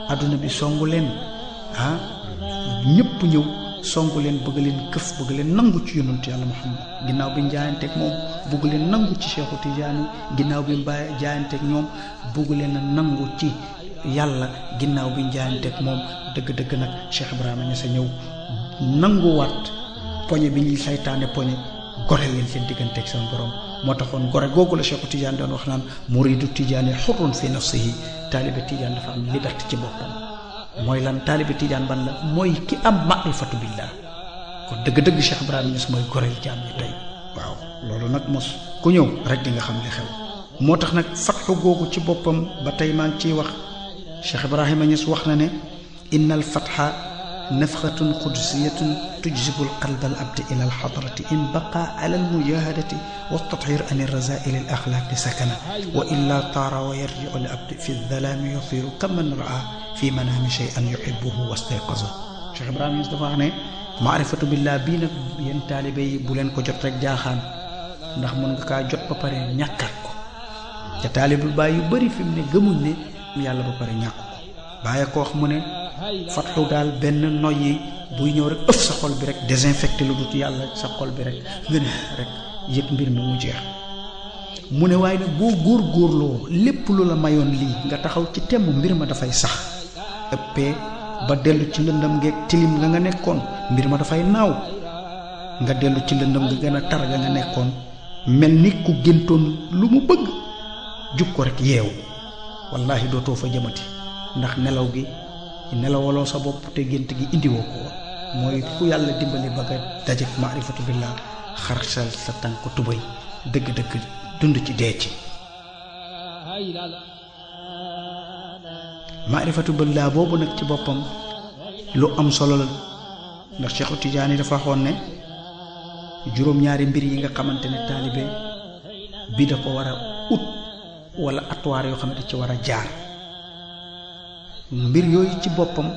adduna bi songu leen ñëpp ñëw songu leen bëgg leen këf bëgg leen nangu ci yonentu yàlla Muhammad ginnaaw bi ñu jaayanteeg moom bëgg leen nangu ci Cheikhu Tidiane ginnaaw bi ñu jaayanteeg ñoom bëgg leen a nangu ci yàlla ginnaaw bi ñu jaayanteeg moom dëgg-dëgg nag Cheikh Ibrahima Niass ñëw nanguwaat poñe bi ñuy saytaane poñe gore leen seen digganteeg seen borom moo taxoon gore googu la Cheikhu Tidiane doon wax naan muridu Tidiane xurrun fi nafsihi taalibe Tidiane dafa am liberté ci boppam mooy lan taalibe Tidiane ban la mooy ki am maarifatu billah kon dëgg-dëgg Cheikh Ibrahima Niass mooy goreel jaam ñi tey waaw loolu nag mos ku ñëw rek di nga xam li xew moo tax nag fatxu googu ci boppam ba tey maa ngi ciy wax Cheikh Ibrahima Niass wax na ne inna al fatxa nafxatun qudusiyatun tujzibu al qalba al abdi ila al xadrati in baqa ala al mujahadati wa tathir an al razail al axlaqi sakana wa illa taara wa yarjiu al abdi fi dalaami yusiru kaman raa fi manaami shay'an yuhibbuhu wastayqaza Cheikh Ibrahima Niass dafa wax ne maarifatu billah bii nag yéen taalibe yi bu leen ko jot rek jaaxaan ndax mën nga kaa jot ba pare ñàkkaat ko te taalibul baay yu bëri fi mu ne gëmuñ ne yàlla ba pare ñàkk ko bàyyi ko wax mu ne fatxu daal benn noyyi buy ñëw rek ëf sa xol bi rek désinfecté lu dut yàlla sa xol bi rek nga ne rek yëg mbir mi mu jeex mu ne waaye nag boo góorgóorloo lépp lu la mayoon lii nga taxaw ci temm mbir ma dafay sax ëppee ba dellu ci lëndëm ngeeg tilim nga nga nekkoon mbir ma dafay naaw nga dellu ci lëndëm nga gën a tar nga nga nekkoon mel ni ku géntoon lu mu bëgg jub ko rek yeewu wallahi dootoo fa jëmati ndax nelaw gi nelawaloo sa bopp te gént gi indiwoo ko woon mooy ku yàlla dimbali ba nga dajeek maarifatu billah xarsal sa tànk tubay dëgg-dëgg dund ci dee ci maarifatu billah boobu nag ci boppam lu am solo la ndax Cheikhu Tidiane dafa waxoon ne juróom-ñaari mbir yi nga xamante ne taalibe bi da ko war a ut wala atuwaar yoo xam ne ci war a jaar mbir yooyu ci boppam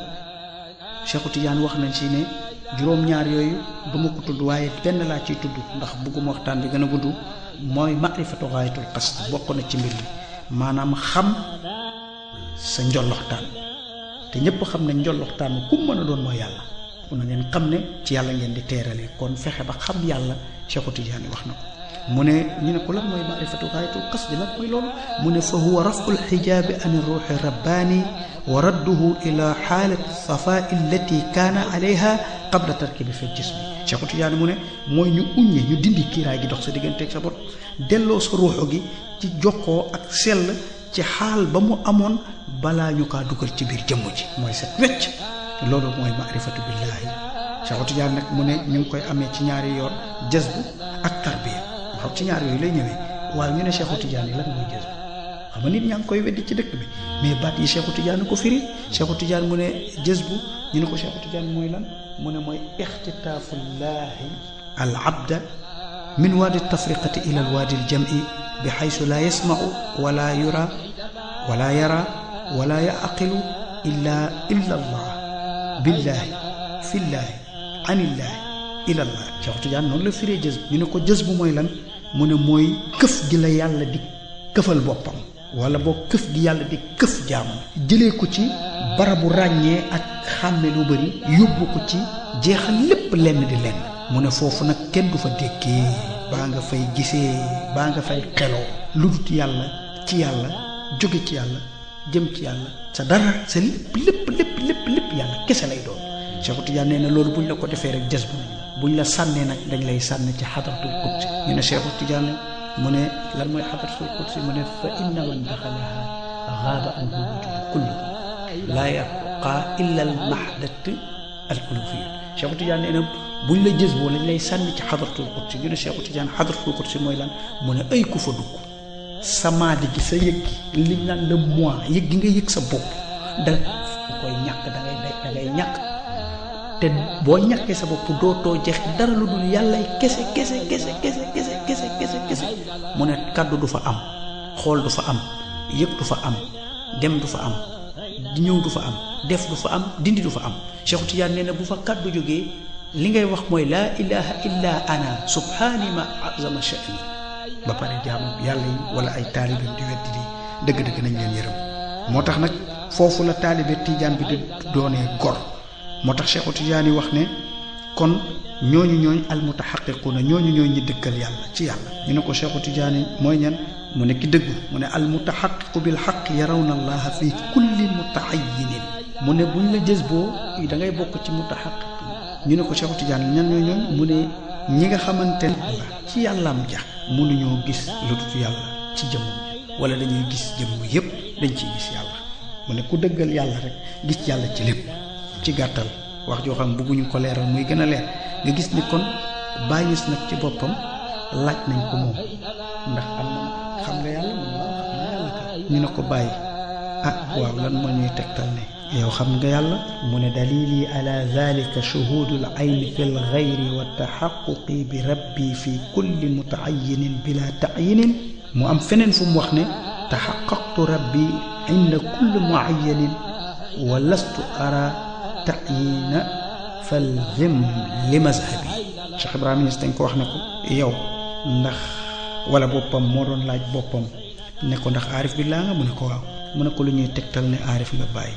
Cheikhu Tidiane wax nañ ci ne juróom-ñaar yooyu duma ko tudd waaye benn laa ciy tudd ndax bëgguma waxtaan bi gën a gudd mooy maarifatu gaayatul qasd bokk na ci mbir yi maanaam xam sa njolloxtaan te ñëpp xam ne njolloxtaan ku mën a doon mooy yàlla mun na ngeen xam ne ci yàlla ngeen di teerale kon fexe ba xam yàlla Cheikhu Tidiane wax na ko mu ne ñu ne ko lan mooy maarifatu gaayatul qasd lan mooy loolu mu ne fa huwa raful xijaabi an ruuxi rabbaani wa radduhu ila xaalati safaa allati kaana alayha qabla tarkibi fi jismi Cheikhu Tidiane mu ne mooy ñu uññe ñu dindi kiiraay gi dox sa digganteeg sa bot delloo sa ruuxu gi ci jokkoo ak sell ci xaal ba mu amoon balaa ñu kaa dugal ci biir jëmm ji mooy set wecc loolu mooy maarifatu billaahi Cheikhu Tidiane nag mu ne ñu ngi koy amee ci ñaari yoon jazbu ak tarbiya xam ci ñaar yooyu lay ñëwee waaye ñu ne Cheikhu Tidiane yi lan mooy jazbu xam nga nit ñaa ngi koy weddi ci dëkk bi mais baat yi Cheikhu Tidiane ko firi Cheikhu Tidiane mu ne jazbu ñu ne ko Cheikhu Tidiane mooy lan mu ne mooy ixtitaafullaahi al abda min waadi tafriqati ila al waadi al jam'i bi xaysu laa yasma'u wala yura wala yara wala yaqilu illa allah billaahi fillaahi anillaahi ilallah. Cheikh Tidiane noonu la firee jës ñu ne ko jës bu mooy lan mu ne mooy këf gi la yàlla di këfal boppam wala boo këf gi yàlla di këf jaamam jëlee ko ci barabu ràññee ak xàmme lu bari yóbbu ko ci jeexal lépp lenn di lenn mu ne foofu nag kenn du fa dékkee baa nga fay gisee baa nga fay xeloo lu dut yàlla ci yàlla jóge ci yàlla jëm ci yàlla sa dara sa lépp yàlla kese lay doon. Cheikh Tidiane nee na loolu buñ la ko defee rek jës buñ la sànnee nag dañ lay sànni ci xadratul qudsi ñu ne Cheikh Tidiane mu ne lan mooy xadratul qudsi mu ne fa inna man daxalaha gaaba anhu wujudu kullu laa yabqa illa al mahdat al uluhiyya. Cheikh Tidiane nee na buñ la jës boo lañ lay sànni ci xadratul qudsi ñu ne Cheikh Tidiane xadratul qudsi mooy lan mu ne ay ku fa dugg samaadi gi sa yëg gi liñ naan le moi yëg gi nga yëg sa bopp da koy ñàkk da ngay ñàkk te boo ñàkkee sa bopp dootoo jeex dara lu dul yàllay kese mu ne kàddu du fa am xool du fa am yëg du fa am dem du fa am ñëw du fa am def du fa am dindi du fa am. Cheikh Tidiane nee na bu fa kàddu jógee li ngay wax mooy laa ilaha illa ana subhaani ma azama sha'ni ba pare jaamu yàlla yi wala ay taalibe di weddi di dëgg-dëgg nañ leen yërëm. moo tax nag foofu la taalibe Tidiane bi di doonee gor. moo tax Cheikh Tidiane yi wax ne kon ñooñ almutaxaqiquuna ñooñu ñi dëkkal yàlla ci yàlla ñu ne ko Cheikh Tidiane yi mooy ñan mu ne ki dëggu mu ne almutaxaqiqu bil xaq yarawna allaha fi kulli mutaayinin mu ne buñ la jës boo da ngay bokk ci mutaxaqiq ñu ne ko Cheikh Tidiane ñan ñooñ mu ne ñi nga xamante ne ci yàllaam ja mënuñoo gis lu dul yàlla ci jëmmam wala dañuy gis jëmm yépp dañ ciy gis yàlla mu ne ku dëggal yàlla rek gis yàlla ci lépp. ci gàttal wax joo xam bëgguñu ko leeral muy gën a leer nga gis ni kon Baay Ñas nag ci boppam laaj nañ ko moom ndax am na xam nga yàlla moom waaw xam nga yàlla ka ñu ne ko bàyyi waaw lan moo ñuy tegtal ne yow xam nga yàlla mu ne dalili ala zalika shuhudul ayni fi l gayri wa taxaquqi bi rabbi fi kulli mutaayinin bila taayinin mu am feneen fu mu wax ne taxaqaqtu rabbi inda kulli muayyanin wa lastu ara ta'yina falzim li mazhabi. Cheikh Ibrahima Niass dañ ko wax ne ko yow ndax wala boppam moo doon laaj boppam ne ko ndax aarif bi laa nga mu ne ko waaw mu ne ko lu ñuy tegtal ne aarif nga bàyyi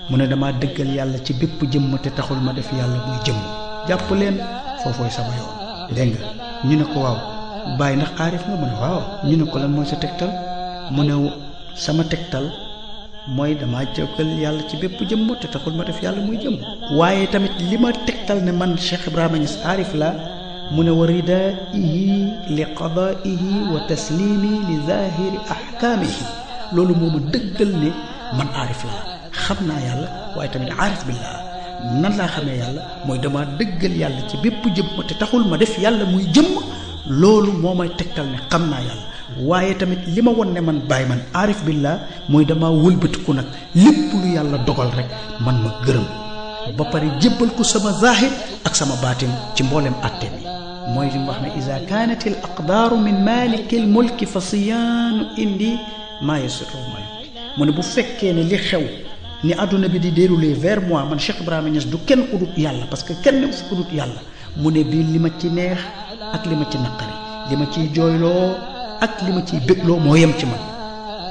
mu ne damaa dëggal yàlla ci bépp jëmm te taxul ma def yàlla muy jëmm jàpp leen foofooy sama yoon dégg nga ñu ne ko waaw bàyyi ndax aarif nga mu ne waaw ñu ne ko lan mooy sa tegtal mu ne sama tegtal mooy dama jëkkal yàlla ci bépp jëmm te taxul ma def yàlla muy jëmm waaye tamit li ma tegtal ne man Cheikh Ibrahima Niass aarif la mu ne wa ridaihi li qadaihi wa taslimi li zahiri ahkaamihi loolu moo ma dëggal ne man aarif la xam naa yàlla waaye tamit aarif billah nan laa xamee yàlla mooy dama dëggal yàlla ci bépp jëmm te taxul ma def yàlla muy jëmm loolu moo may tegtal ne xam naa yàlla waaye tamit li ma won ne man bàyyi man aarif billah mooy dama wëlbatiku nag lépp lu yàlla dogal rek man ma gërëm ba pare jébbal ko sama zahir ak sama baatin ci mboolem àtte bi mooy li mu wax ne iza kanat al aqdaaru min maliki al mulki fa siyaanu indi maa yasuru mooy mu ne bu fekkee ne li xew ni àdduna bi di dérouler vers moi man Cheikh Ibrahima Niass du kenn ku dut yàlla parce que kenn fu ku dut yàlla mu ne bii li ma ci neex ak li ma ci naqari li ma ciy jooyloo ak li ma ciy bégloo moo yem ci man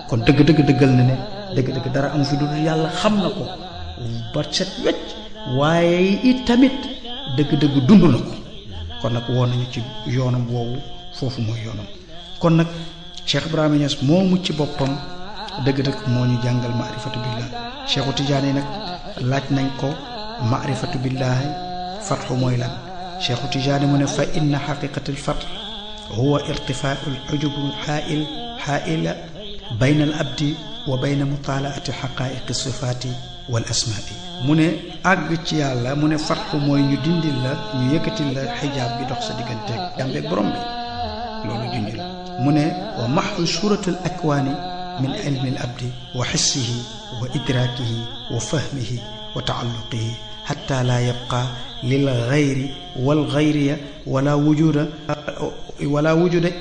kon dëgg-dëgg dëggal na ne dëgg-dëgg dara amu fi dul yàlla xam na ko ba set wecc waaye it tamit dëgg-dëgg dund na ko kon nag woo nañu ci yoonam woowu foofu mooy yoonam kon nag Cheikh Ibrahima Niass moo mucc boppam dëgg-dëgg moo ñu jàngal maarifatu billah Cheikhu Tidiane yi nag laaj nañ ko maarifatu billahi fatxu mooy lan Cheikhu Tidiane mu ne fa inna xaqiqatil fatx huwa irtifaau alxujub xaaila bayna al abdi wa bayna mutaalaati xaqaiqi sifaati wal asmaai mu ne àgg ci yàlla mu ne fatxu mooy ñu dindil la ñu yëkkatil la xijaab bi dox sa digganteeg jàmbeeg borom bi loolu junj la mu ne wa maxu suratul akwaani min ilmi al abdi wa xissihi wa idraakihi wa fahmihi wa taalluqihi xatta laa yabqa lil gayri wal gayriya wala wujuda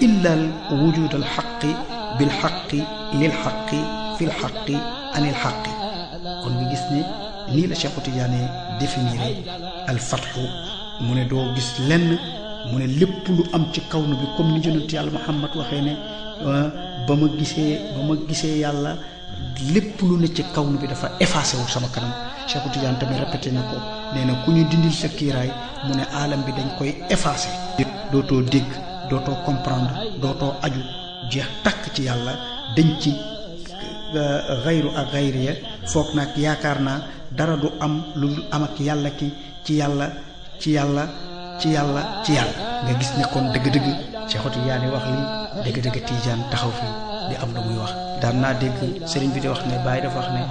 illa wujud al xaqi bil xaqi lil xaqi fil xaqi anil xaqi kon nga gis ne nii la Cheikh Tidiane définir al fatxu mu ne doo gis lenn mu ne lépp lu am ci kawnu bi comme ni yonent yàlla Muhammad waxee ne ba ma gisee yàlla lépp lu ne ci kawnu bi dafa effacé wu sama kanam. Cheikh Tidiane tamit répété na ko nee na ku ñu dindil sa kiiraay mu ne alam bi dañ koy effacé. dootoo dégg dootoo comprendre dootoo aju jeex takk ci yàlla dañ ci xayru ak xayriya foog nag yaakaar naa dara du am lu am ak yàlla ki ci yàlla nga gis ne kon dëgg-dëgg Cheikh Tidiane wax lii dëgg-dëgg Tidiane taxaw fii di am lu muy wax. daan naa dégg sëriñ bi di wax ne Baay dafa wax ne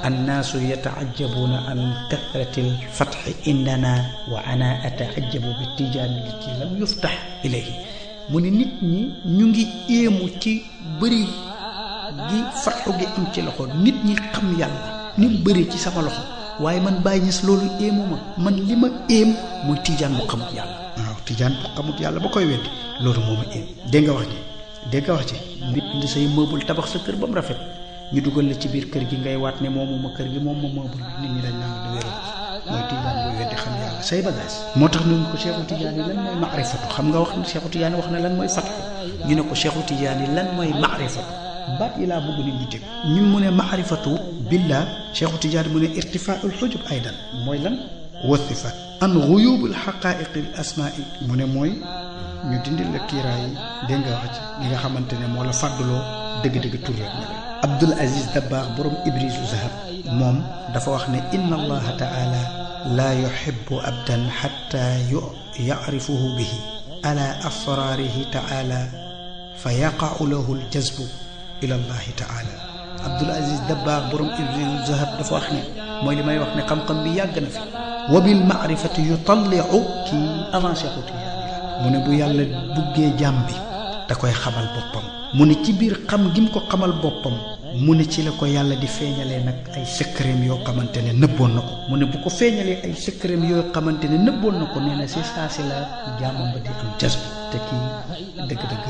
annaasu yata'ajjabuuna an kathratil fatxi indana wa ana ata'ajjabu bi Tidiane lati lam yuftax ilayhi mu ne nit ñi ñu ngi éemu ci bëri gi fatxu gi am ci loxo nit ñi xam yàlla ni mu bëri ci sama loxo waaye man Baay Ñas loolu éemu ma man li ma éem mooy Tidiane bu xamut yàlla. waaw Tidiane bu xamut yàlla ba koy weddi loolu moo ma éem. dégg nga wax ji nit indi say meuble tabax sa kër ba mu rafet ñu dugal la ci biir kër gi ngay waat ne moomuma kër gi moom meuble bi nit ñi dañ naan du wéru mooy Tidiane booy weddi xam yàlla say bagage moo tax ñu ko Cheikhu Tidiane lan mooy maarifatu xam nga wax ne Cheikhu Tidiane wax na lan mooy fatxu ñu ne ko Cheikhu Tidiane lan mooy maarifatu baat yi laa bëgg nit ñi dégg ñu mu ne maarifatu billah Cheikhu Tidiane mu ne irtifaaul xujub aydan mooy lan wasifa an guyubul xaqaiqil asmaai mu ne mooy ñu dindil la kiiraay yi dégg nga wax ci li nga xamante ne moo la fàdduloo dëgg-dëgg tur rek ña Abdul Aziz Dabakh borom Ibrisu Zahab moom dafa wax ne inna allaha taala laa yuhibbu abdan xatta yarifuhu bihi ala asrarihi taala fa yaqau lahu aljazbu ila allahi taala Abdul Aziz Dabakh borom Ibrisu Zahab dafa wax ne mooy li may wax ne xam-xam bi yàgg na fi wa bil maarifati yutalliu kii avancé xuti mu ne bu yàlla buggee jàmm bi da koy xamal boppam mu ne ci biir xam gi mu ko xamal boppam mu ne ci la ko yàlla di feeñalee nag ay secret yoo xamante ne nëbboon na ko mu ne bu ko feeñalee ay secret yoo xamante ne nëbboon na ko nee na c'est ça c'est la jàmmam ba di am jas bi te kii dëgg-dëgg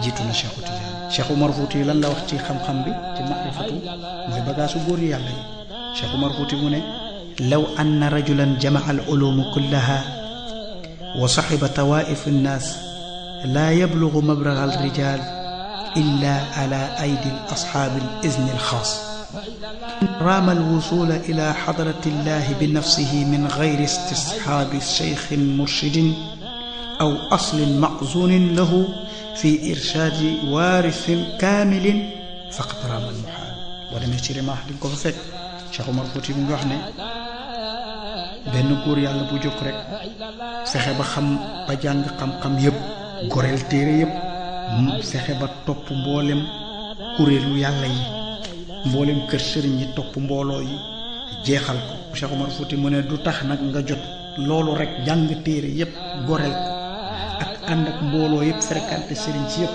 jiitu na Cheikh Tidiane Cheikh Umar Fouti lan la wax ci xam-xam bi ci maarifatu mooy bagaasu góor yi yàlla yi Cheikh Umar Fouti mu ne law anna rajulan jamaa al uluma kullaha wa saxiba tawaif nnaas laa yablugu mablaga alrijal illa ala aydi asxaabi alizni alxaas raama alwusula ila xadrati illahi bi nafsihi min gayri istisxaabi cheikhin murshidin aw aslin maxzunin lahu fi irshaadi waarisin kaamilin faqad raama almuxaal boo demee ci rimaax di nga ko fa fekk Cheikh Umar Fouti mu ngi wax ne benn góor yàlla bu jóg rek fexe ba xam ba jàng xam-xam yëpp goreel téere yëpp fexe ba topp mboolem kuréelu yàlla yi mboolem kër sëriñ yi topp mbooloo yi jeexal ko Cheikh Umar Fouti mu ne du tax nag nga jot loolu rek jàng téere yëpp goreel ko ak ànd ak mbooloo yëpp fréquenté sëriñ si yëpp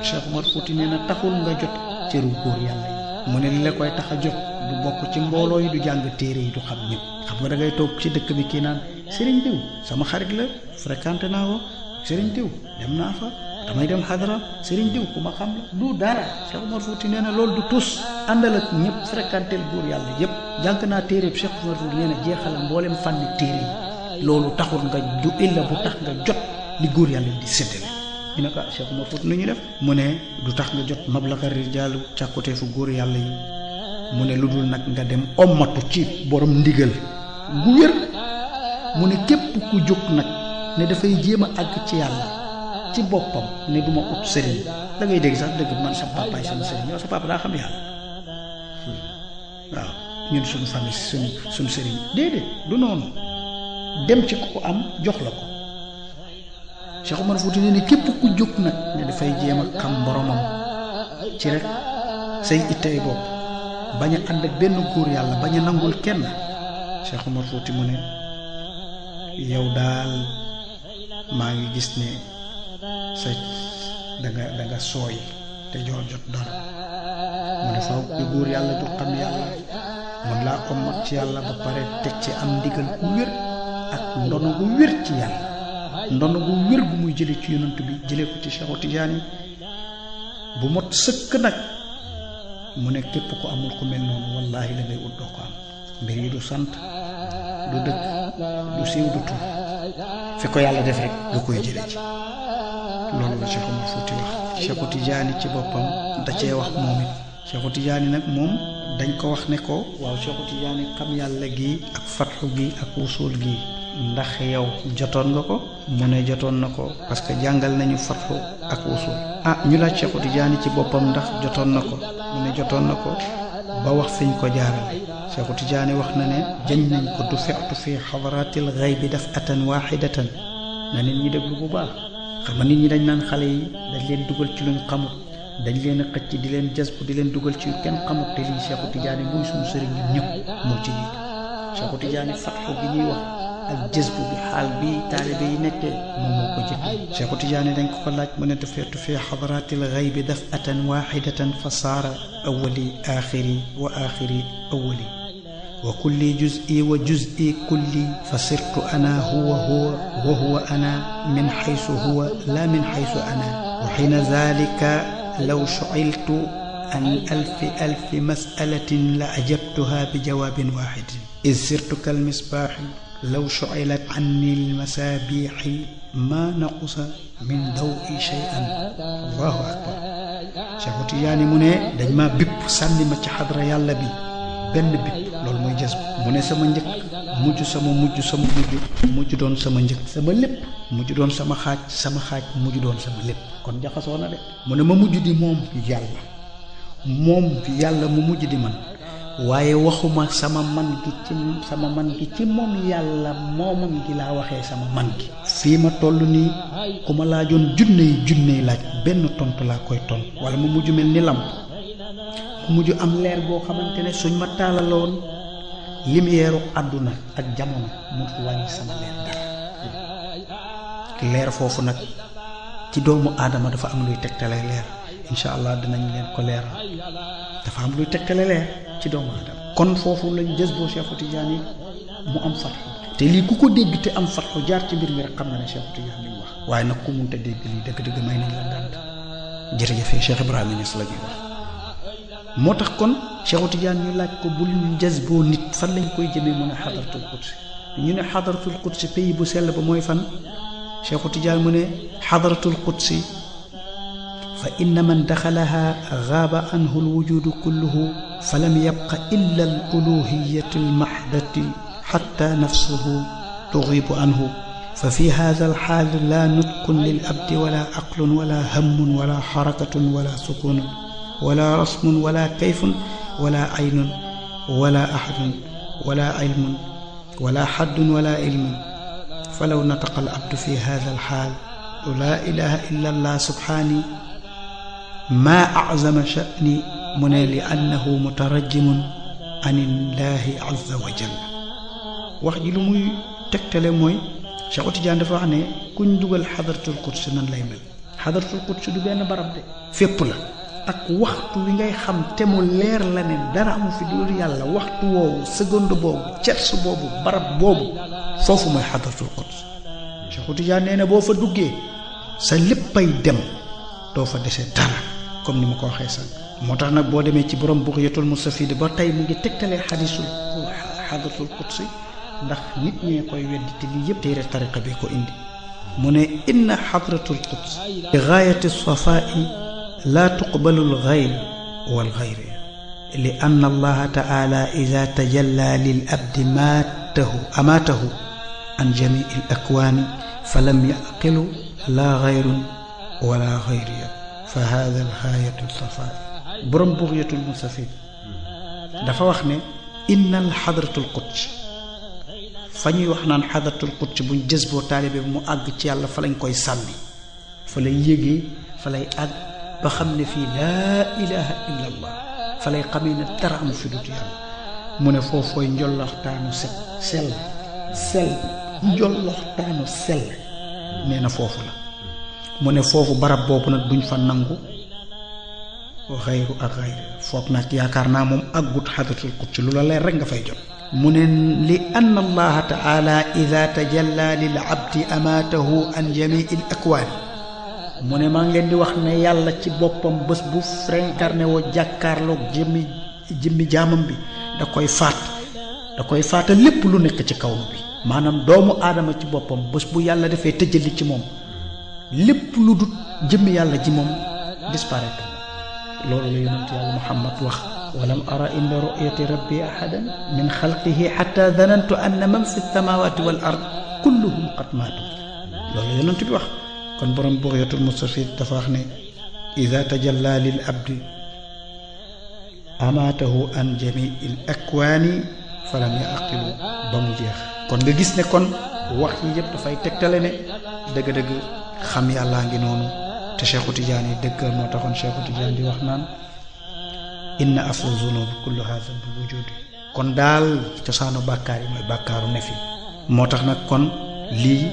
Cheikh Umar Fouti nee na taxul nga jot cëru góor yàlla yi mu ne li la koy tax a jot du bokk ci mbooloo yi du jàng téere yi du xam ñëpp xam nga da ngay toog ci dëkk bi kii naan sëriñ diw sama xarit la fréquenté naa ko sëriñ diw dem naa fa damay dem xadara sëriñ diw ku ma xam la du dara Cheikh Umar Fouti nee na loolu du tus àndal ak ñëpp fréquenté góor yàlla yëpp jàng naa téere bi Cheikh Umar Fouti nee na jeexal mboolem fànni téere yi loolu taxul nga du illa bu tax nga jot li góor yàlla di séddale ñu ne ko Cheikh Umar Fouti nu ñu def mu ne du tax nga jot mablaga rijaalu càkkuteefu góor yàlla yi mu ne lu dul nag nga dem ommatu ci borom ndigal gu wér mu ne képp ku jóg nag ne dafay jéem a àgg ci yàlla ci boppam ne duma ut sëriñ da ngay dégg sax dëgg man sa papaay sama sëriñ yow sa papa daa xam yàlla waaw ñun suñu famille suñu sëriñ déedéet du noonu dem ci ku ko am jox la ko Cheikh Umar Fouti ne képp ku jóg nag ne dafay jéem a xam boromam ci rek say ittey bopp bañ a ànd ak benn góor yàlla bañ a nangul kenn Cheikh Umar Fouti mu ne yow daal maa ngi gis ne sa danga sooy te joo jot dara mu ne faw ku góor yàlla du xam yàlla mën laa ommat ci yàlla ba pare teg ci am ndigal ku wér ak ndono gu wér ci yàlla ndono gu wér gu muy jële ci yonent bi jële ko ci Cheikh Tidiane bu mot sëkk nag mu ne képp ko amul ku mel noonu wallaahi la ngay ut doo ko am mbir yi du sant du dëkk du siiw du tur fi ko yàlla def rek da koy jële ci loolu la Cheikh Omar Fouti wax. Cheikhu Tijaani ci boppam da cee wax moom it. Cheikhu Tijaani nag moom dañ ko wax ne ko waaw Cheikhu Tijaani xam yàlla gi ak fatxu gi ak wusul gi ndax yow jotoon nga ko mu ne jotoon na ko parce que jàngal nañu fatxu ak wusul ñu laaj Cheikhu Tijaani ci boppam ndax jotoon na ko mu ne jotoon na ko ba wax fiñ ko jaarale. Cheikhu Tijaani wax na ne jëñ nañ ko du fextu fi xadaratil xaybi daf atan waxidatan na nit ñi déglu bu baax. xam nga nit ñi dañ naan xale yi dañ leen dugal ci luñ xamut dañ leen a xëcc di leen jasbu di leen dugal ci kenn xamut te lii Cheikhu Tijaani muy suñu sëriñ ñun ñëpp moo ci jiitu. Cheikhu Tijaani fatxu gi ñuy wax ak jasbu bi xaal bi taalibe yi nekkee moom moo ko jëkk. Cheikhu Tijaani dañ ko laaj mu ne dafeetu fi xadaratil xaybi daf atan waxidatan fa saara awali axiri wa axiri awali wa kulli juz'i wa juz'i kulli fa sirtu ana huwa wa huwa ana min xaysu huwa la min xaysu ana wa xiina zalika law su'iltu an alfi mas'alatin la ajabtuha bi jawaabin waaxidin iz sirtu kal misbaaxi law su'ilat anni almasaabiixi ma naqusa min dawi shay'an. allahu akbar. Cheikhu Tijaani mu ne dañ maa bipp sànni ma ci xadra yàlla bi benn bipp loolu mooy jas mu ne sama njëkk mujj sama mujj doon sama njëkk sama lépp mujj doon sama xaaj mujj doon sama lépp kon jaxasoo na de. mu ne ma mujj di moom yàlla mu mujj di man waaye waxuma sama man gi ci moom yàlla moomam gi laa waxee sama man gi. fii ma toll nii ku ma laajoon junney laaj benn tontu laa koy tontu wala ma mujj mel ni lamp ku mujj am leer boo xamante ne suñ ma taalaloon lumière àdduna ak jamono mu wàññi sama leer dara. leer foofu nag ci doomu aadama dafa am luy tegtale leer incha allah dinañ leen ko leeral dafa am luy tegtale leer ci doomu aadama. kon foofu lañ jës boo Cheikhu Tijaani mu am fatxu te lii ku ko dégg te am fatxu jaar ci mbir mi rek xam na ne Cheikhu Tijaani wax waaye nag ku munte dégg lii dëgg-dëgg may nañ la ngànt. jërëjëfee Cheikh Ibrahima Niass la ñuy wax. moo tax kon Cheikhu Tijaani ñu laaj ko bul ñu jës boo nit fan lañ koy jëmee mu ne xadaratul qudsi ñu ne xadaratul qudsi pays bu sell ba mooy fan. Cheikhu Tijaani mu ne xadaratul qudsi fa inna man daxalaha gaaba anhu alwujudu kulluhu fa lam yabqa illa al uluhiyatu almahdati xatta nafsuhu tugibu anhu fa fi hada alxaal la nutqun lil abdi wala aqlun wala hammun wala xarakatun wala sukunun wala rasmun wala kayfun wala aynun wala ahadun wala ilmun wala haddun wala ilmun falaw nataqa al abdu fi hada alxaal la ilaha illa allah subhani ma azama sha'ni mu ne li annahu mutarajjimun an illahi azza wa jalla. wax ji lu muy tegtale mooy Cheikh Tidiane dafa wax ne kuñ dugal xadaratul qudsi nan lay mel. xadaratul qudsi du benn barab de fépp la ak waxtu wi ngay xam te mu leer la ne dara amu fi dul yàlla waxtu woowu seconde boobu cerce boobu barab boobu foofu mooy xadaratul qudsi. Cheikh Tidiane nee na boo fa duggee sa léppay dem doo fa dese dara comme ni ma ko waxee sànq. moo tax nag boo demee ci borom Bughyatul Mustafid ba tey mu ngi tegtalee xadisul xadaratul qudsi ndax nit ñee koy weddi te lii yëpp téere tariqa bi ko indi. mu ne inna xadaratul qudsi bi gaayati safaa'i laa tuqbalu al-ghayr wal-ghayr li anna allaha ta'ala idha tajalla lil abdi amaatahu an jamii al-akwaani falam yaqilu laa ghayrun wala ghayriya fa hada al-gaayatu safaa'i. borom Bughyatul Mustafid dafa wax ne innal xadaratul qudsi fa ñuy wax naan xadaratul qudsi buñ jës boo taalibe bi mu àgg ci yàlla fa lañ koy sànni fa lay yégee fa lay àgg ba xam ne fii laa ilaha illa allah fa lay xamee ne dara amu fi dut yàlla. mu ne foofooy njolloxtaanu sell njolloxtaanu sell nee na foofu la. mu ne foofu barab boobu nag duñ fa nangu xayru ak xayri foog nag yaakaar naa moom àggut xadaratul qudsi lu la leer rek nga fay jot. mu ne li anna allaha taala ida tajalla lil abdi amaatahu an jamii al akwaani. mu ne maa ngi leen di wax ne yàlla ci boppam bés bu réincarné woo jàkkaarloog jëmmi jaamam bi da koy faat da koy faatal lépp lu nekk ci kaw bi maanaam doomu aadama ci boppam bés bu yàlla defee tëjali ci moom lépp lu dut jëmmi yàlla ji moom disparaître loolu la yonent yàlla Muhammad wax walam ara inda ru'yati rabbi ahadan min xalqihi xatta danantu anna man fi samawati wal ard kulluhum qad maatu loolu la yonent bi wax kon borom Bughyatul Mustafid dafa wax ne ida tajalla lil abdi amaatahu an jamiil akwaani falam yaqilu ba mu jeex kon nga gis ne kon wax yi yëpp dafay tegtale ne dëgg-dëgg xam yàllaa ngi noonu te Cheikhu Tidiane yi dëggal moo taxoon Cheikhu Tidiane di wax naan inna asla zunub kulluha zanbu wujudi kon daal cosaanu bàkkaar yi mooy bàkkaaru ne fi moo tax nag kon lii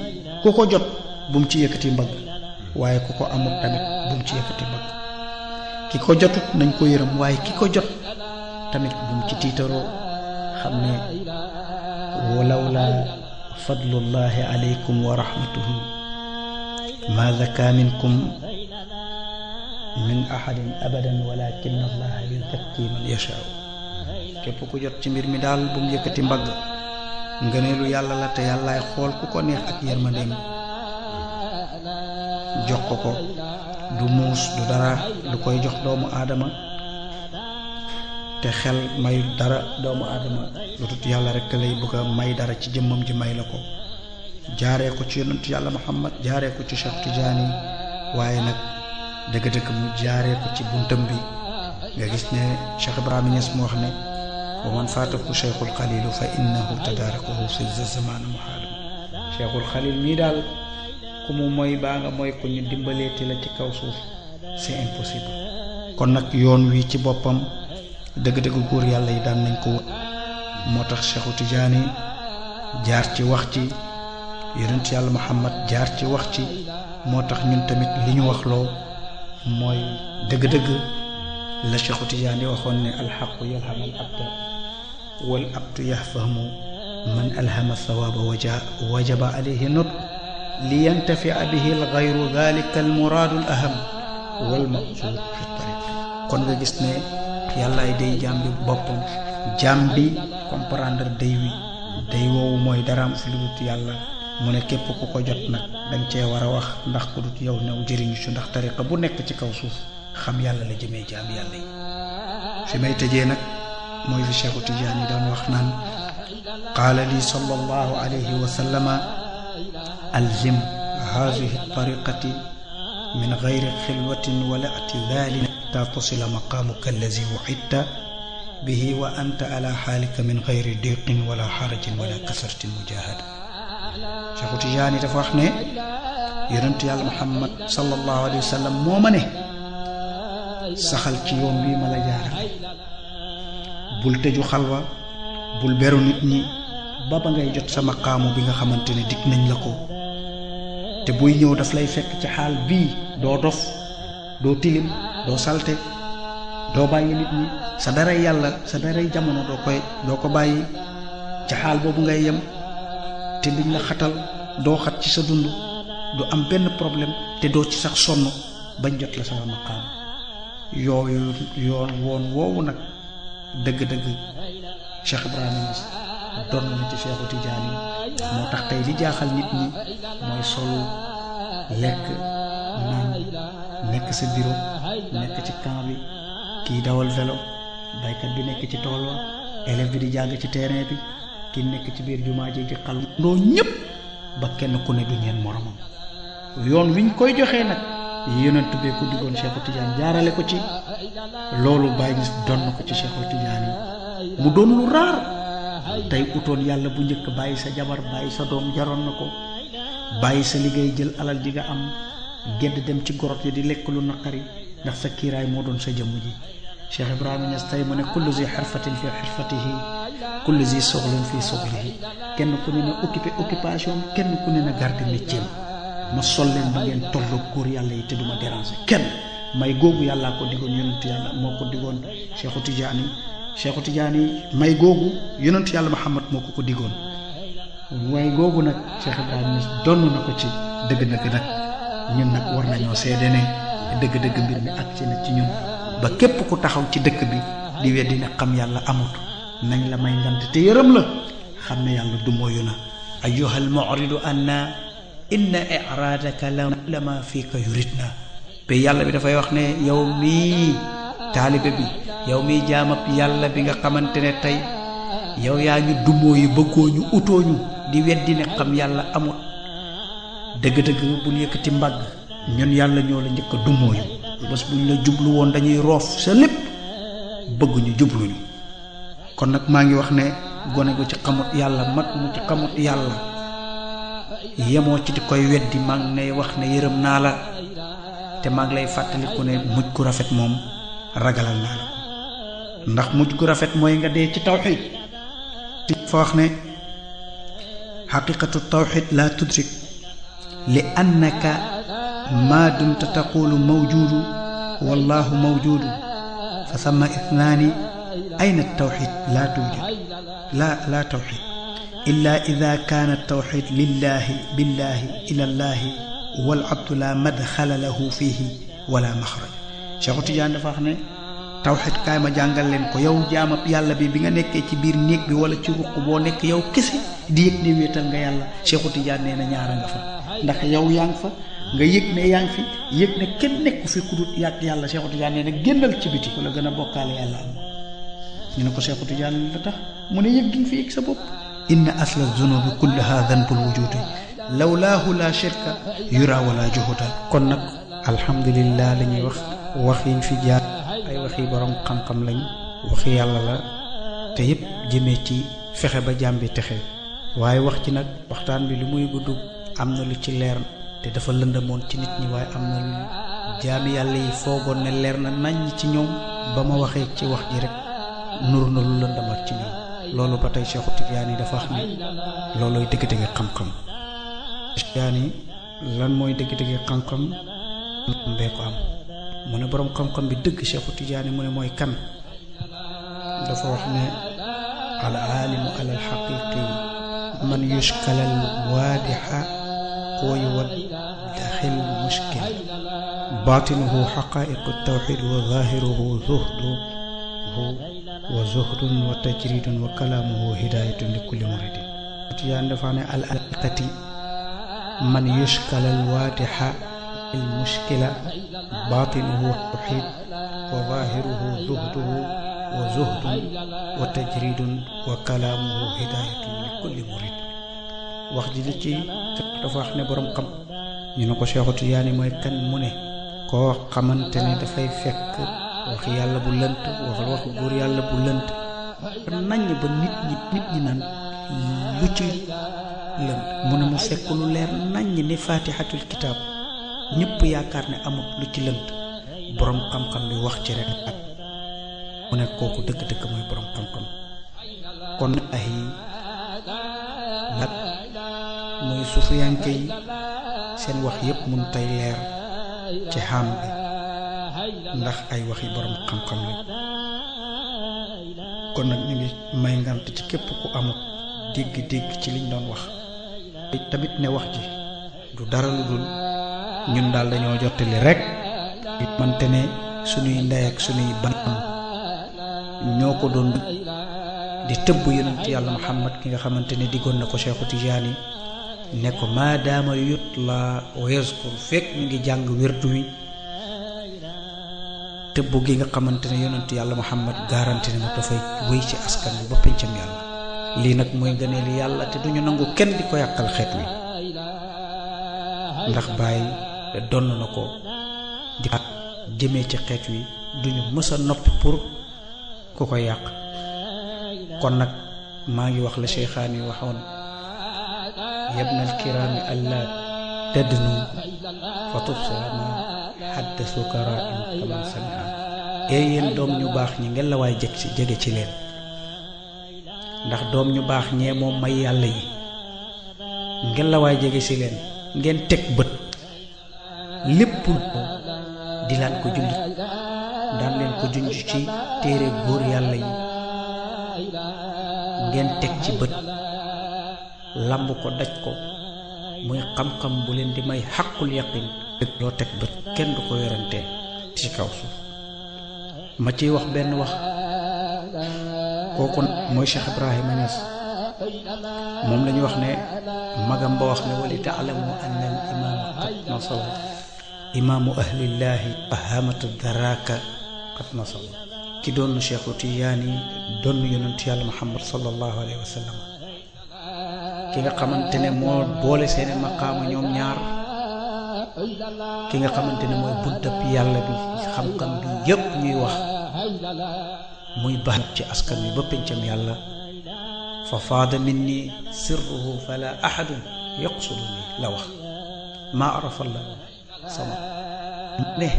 ku ko jot bu mu ci yëkkati mbagg waaye ku ko amul tamit bu mu ci yëkkati mbagg ki ko jotut nañ ko yërëm waaye ki ko jot tamit bu mu ci tiitaroo xam ne walawla fadlullahi alaykum wa rahmatuhu ma zaka minkum min ahadin abadan walakin allaha yuzakki man yashaa képp ku jot ci mbir mi daal bu mu yëkkati mbagg ngëneelu yàlla la te yàllaay xool ku ko neex ak yërmandeem jox ko du muus du dara lu koy jox doomu aadama te xel mayul dara doomu aadama lu tut yàlla rek lay bëgg a may dara ci jëmmam ji may la ko jaaree ko ci yonent yàlla Muhammad jaaree ko ci Cheikh Tidiane waaye nag dëgg-dëgg mu jaaree ko ci buntam bi nga gis ne Cheikh Ibrahima Niass mu wax ne wa man faatahu Cheikhul Xalilu fa innahu tadaarakahu fi zaman muhaalu Cheikhul Xalil mii daal ku mu mooy baa nga mooy ko ñu dimbaleeti la ci kaw suuf c'est impossible kon nag yoon wi ci boppam dëgg-dëgg góor yàlla yi daan nañ ko wut moo tax Cheikhu Tidiane jaar ci wax ci yonent yàlla Muhammad jaar ci wax ci moo tax ñun tamit li ñu wax loo mooy dëgg-dëgg la Cheikhu Tidiane waxoon ne alxaqu yalhama al abda wal abdu yahfamu man alhama sawaaba wajaba alayhi nut li yantafia bihi al gayru dalika al muraadu al aham wal maqsuud fi tariq kon nga gis ne yàllaay day jaam bi boppam jaam bi comprendre day woowu mooy daraam fi lu dut yàlla mu ne képp ku ko jot nag dañ cee war a wax ndax ku dut yow new jëriñu ci ndax tariqa bu nekk ci kaw suuf xam yàlla la jëmee jaam yàlla yi fi may tëjee nag mooy fi Cheikhu Tidiane yi doon wax naan qaala li sallallahu alayhi wa sallama alzim haadihi tariqati min gayri xilwatin wala i'tidaalin hatta tasila maqaamuka allazi wu'idta bihi wa anta ala xaalika min gayri diqin wala xarajin wala kasratin mujahada Cheikhu Tidiane dafa wax ne yonent yàlla Muhammad sallallahu alayhi wa sallam moo ma ne saxal ci yoon bii ma la jaaral bul tëju xalwa bul beru nit ñi ba ngay jot sa maqaamu bi nga xamante ne dig nañ la ko te buy ñëw daf lay fekk ci xaal bii doo dof doo tilim doo salte doo bàyyi nit ñi sa daray yàlla sa daray jamono doo ko bàyyi ci xaal boobu ngay yem te liñ la xatal doo xat ci sa dund du am benn problème te doo ci sax sonn bañ jot la sama maqaam yooyu yoon woon woowu nag dëgg-dëgg Cheikh Ibrahima Niass doon na ci Cheikhu Tidiane moo tax tey li jaaxal nit ñi mooy solu lekk naan nekk sa bureau nekk ci camp bi kii dawal vélo baykat bi nekk ci tool wa élève bi di jàng ci terrain bi kii nekk ci biir jumaa ji di xal ndoo ñëpp ba kenn ku ne du ñeen moromam yoon wiñ koy joxee nag yonent bee ko diggoon Cheikhu Tidiane jaarale ko ci loolu bàyyi gis doon na ko ci Cheikhu Tidiane mu doon lu raar tey utoon yàlla bu njëkk bàyyi sa jabar bàyyi sa doom jaroon na ko bàyyi sa liggéey jël alal ji nga am gedd dem ci gorot yi di lekk lu naqari ndax sa kiiraay moo doon sa jëmm ji Cheikh Ibrahima Niass tey mu ne kullu zi xirfatin fi xirfatihi kullu zi soxlin fi soxlihi kenn ku ne na occupation kenn ku ne na garde métier ma sol leen ba ngeen tolloo góor yàlla yi te duma déranger kenn may googu yàllaa ko diggoon yonent yàlla moo ko diggoon Cheikhu Tidiane may googu yonent yàlla Muhammad moo ko diggoon may googu nag Cheikh Ibrahima donn na ko ci dëgg-dëgg nag ñun nag war nañoo seede ne dëgg-dëgg mbir mi ak ci na ci ñun ba képp ku taxaw ci dëkk bi di weddi ne xam yàlla amut nañ la may ngant te yërëm la xam ne yàlla du mooyu na ayyuhal mu'ridu anna inna i'radaka lama fiika yuridna pe yàlla bi dafay wax ne yow mii taalibe bi yow mii jaamab yàlla bi nga xamante ne tey yow yaa ñu dumoo yi bëggoo ñu utoo ñu di weddi ne xam yàlla amul dëgg-dëgg bul yëkkati mbagg ñun yàlla ñoo la njëkk a dumoo yu bés buñ la jublu woon dañuy roof sa lépp bëgg ñu jubluñu kon nag maa ngi wax ne gone gu ci xamut yàlla mag mu ci xamut yàlla yemoo ci di koy weddi maa ngi lay wax ne yërëm naa la te maa ngi lay fàttaliku ne mujj gu rafet moom ragalal naa la ndax mujj gu rafet mooy nga dee ci tawxiid fa wax ne xaqiqatu tawxiid la tudrik li annaka ma dumta taqulu mawjudu wallahu mawjudu fa sama ithnaani ayna tawxiid la tujid la tawxiid illa ida kaana tawxiid lillahi billahi ila llahi wal abdu la madxala lahu fihi wala maxraj Cheikh Tidiane dafa wax ne tawxiid kaay ma jàngal leen ko yow jaamab yàlla bi nga nekkee ci biir néeg bi wala ci ruq boo nekk yow kese di yëg ne wéetal nga yàlla Cheikh Tidiane nee na ñaara nga fa ndax yow yaa ngi fa nga yëg ne yaa ngi fi yëg ne kenn nekku fi ku dul yàgg yàlla Cheikh Tidiane nee na génnal ci biti wala gën a bokkaale yàlla am ñu ne ko Cheikh Tidiane la tax mu ne yëg gi nga fi yëg sa bopp inna asla zunubi kullaha danbul wujudi lawlaahu la shirka yura wala juhuda kon nag alhamdulillah la ñuy wax yiñ fi jaar ay waxi borom xam-xam lañ waxi yàlla la te yépp jëmee ci fexe ba jaam bi texe waaye wax ci nag waxtaan bi lu muy gudd am na lu ci leer te dafa lëndamoon ci nit ñi waaye am na lu jaami yàlla yi foogoon ne leer na naññ ci ñoom ba ma waxee ci wax ji rek nur na lu lëndamaat ci ñoom loolu ba tey Cheikh Tidiane dafa wax ne loolooy dëgg-dëgg xam-xam Tidiane lan mooy dëgg-dëgg xam-xam mbee ko am mu ne boroom xam-xam bi dëgg Cheikh Tidiane mu ne mooy kan dafa wax ne al aalimu ala al xaqiqi man yushkalal waadixa wa yuwaddaxil mushkil baatinuhu xaqaiqu tawxid wa zaahiruhu zuhdun wa tajridun wa kalaamuhu hidayatun li kulli muridin Tidiane dafa ne al alqati man yushkalal waadixa il mushkila baatinuhu tawxid wa zaahiruhu zuhdun wa tajridun wa kalaamuhu hidayatun li kulli murid wax ji li ci dafa wax ne borom xam ñu ne ko Cheikh Tidiane mooy kan mu ne koo xamante ne dafay fekk wax yàlla bu lënt waxu góor yàlla bu lënt naññ ba nit ñi naan lu ci lënt mu ne mu fekk lu leer naññ ni faatixatul kitaab ñëpp yaakaar ne amut lu ci lënt borom xam-xam bi wax ci rek ak mu ne kooku dëgg-dëgg mooy borom xam-xam kon ay nag muy suufiyanke yi seen wax yépp mun tey leer ci xam bi ndax ay waxi borom xam-xam la kon nag ñu ngi may ngant ci képp ku amut dégg-dégg ci liñ doon wax tamit ne wax ji du dara lu dul ñun daal dañoo jottali rek di mante ne suñuy ndey ak suñuy ban ñoo ko doon di tëbb yonent yàlla Muhammad ki nga xamante ne diggoon na ko Cheikh Tidiane ne ko maadaama yutla wa yazkur fekk ñu ngi jàng wérdu wi tëbb gi nga xamante ne yonent yàlla Muhammad garanti ne ma dafay wéy ci askan bi ba pencam yàlla lii nag mooy ngëneelu yàlla te duñu nangu kenn di ko yàqal xeet wi ndax bàyyi donn na ko di jëmee ci xeet wi duñu mës a noppi pour ku ko yàq kon nag maa ngi wax la Cheikhaani waxoon yabnal kiraami allaa tadnu fa tubsira ma haddasu karaa'im kaman samia yéen doom ñu baax ñi ngeen la waay jege ci leen ndax doom ñu baax ñee moom may yàlla yi ngeen la waay jege ci leen ngeen teg bët lépp di laan ko junj daan leen ko junj ci téere góor yàlla yi ngeen teg ci bët lamb ko daj ko muy xam-xam bu leen di may xaqul yaqin loo teg bët kenn du ko werante ci kaw suuf ma ciy wax benn wax kooku mooy Cheikh Ibrahima Niass moom la ñu wax ne magam ba wax ne wali taalamu anna al imaama qad nasala imaamu ahlillahi ahamatu daraka qad nasala ki doon Cheikhu Tijaani doon yonent yàlla Muhammad sallallahu alayhi wa sallam ki nga xamante ne moo boole seeni maqaama ñoom ñaar ki nga xamante ne mooy buntab yàlla bi xam-xam bi yépp ñuy wax muy baax ci askan wi ba pencam yàlla fa faada minni sirruhu fala ahadun yaqsuduni la wax maa arafa la sama nekk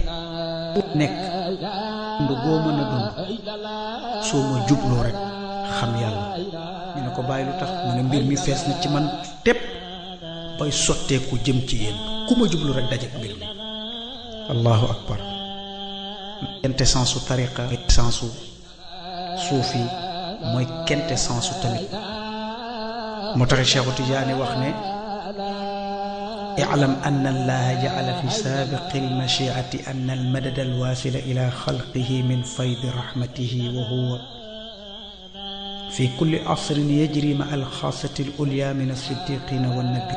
ndu goo mën a dund soo ma jubloo rek xam yàlla ñu ne ko bàyyi lu tax mu ne mbir mi fees na ci man tepp bay sotteeku jëm ci yéen ku ma jublu rek daje mbir mi allahu akbar quintessence tariqa quintessence suufi mooy quintessence tamit moo tax Cheikhu Tijaani wax ne i'lam anna allaha ja'ala fi saabiqi almashi'ati anna almadada alwaasila ila xalqihi min faydi rahmatihi wa huwa fi kulli asrin yajri ma'a alxaasati alulya min alsiddiqina wannabi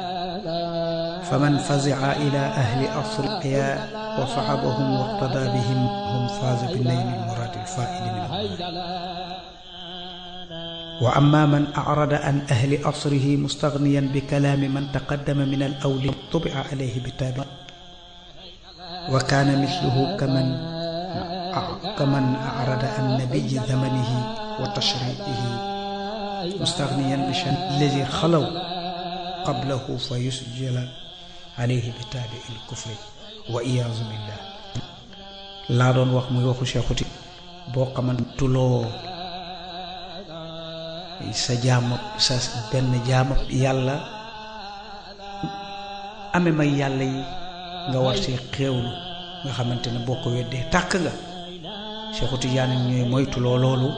faman fazi'a ila ahli asri ya wa saxabahum waqtada bihim hum faaza bi nayli almuraadi alfaa'idi minhum wa amma man a'rada an ahli asrihi mustaghniyan bi kalaami man taqaddama min al-awliyaa tubi'a alayhi bi taabi wa kaana mithluhu kaman a'rada an nabiyyi zamanihi wa tashrii'ihi mustaghniyan bi sha'ni alladhi khalaw qablahu fa yusjala alayhi bi taabi al-kufri wa iyaazu billah laa doon wax muy waxu Cheikh Ti boo xamantuloo sa jaamab sa benn jaamab yàlla ame may yàlla yi nga war see xéewlu nga xamante ne boo ko weddee tàkk nga Cheikhu Tijaani ñooy moytuloo loolu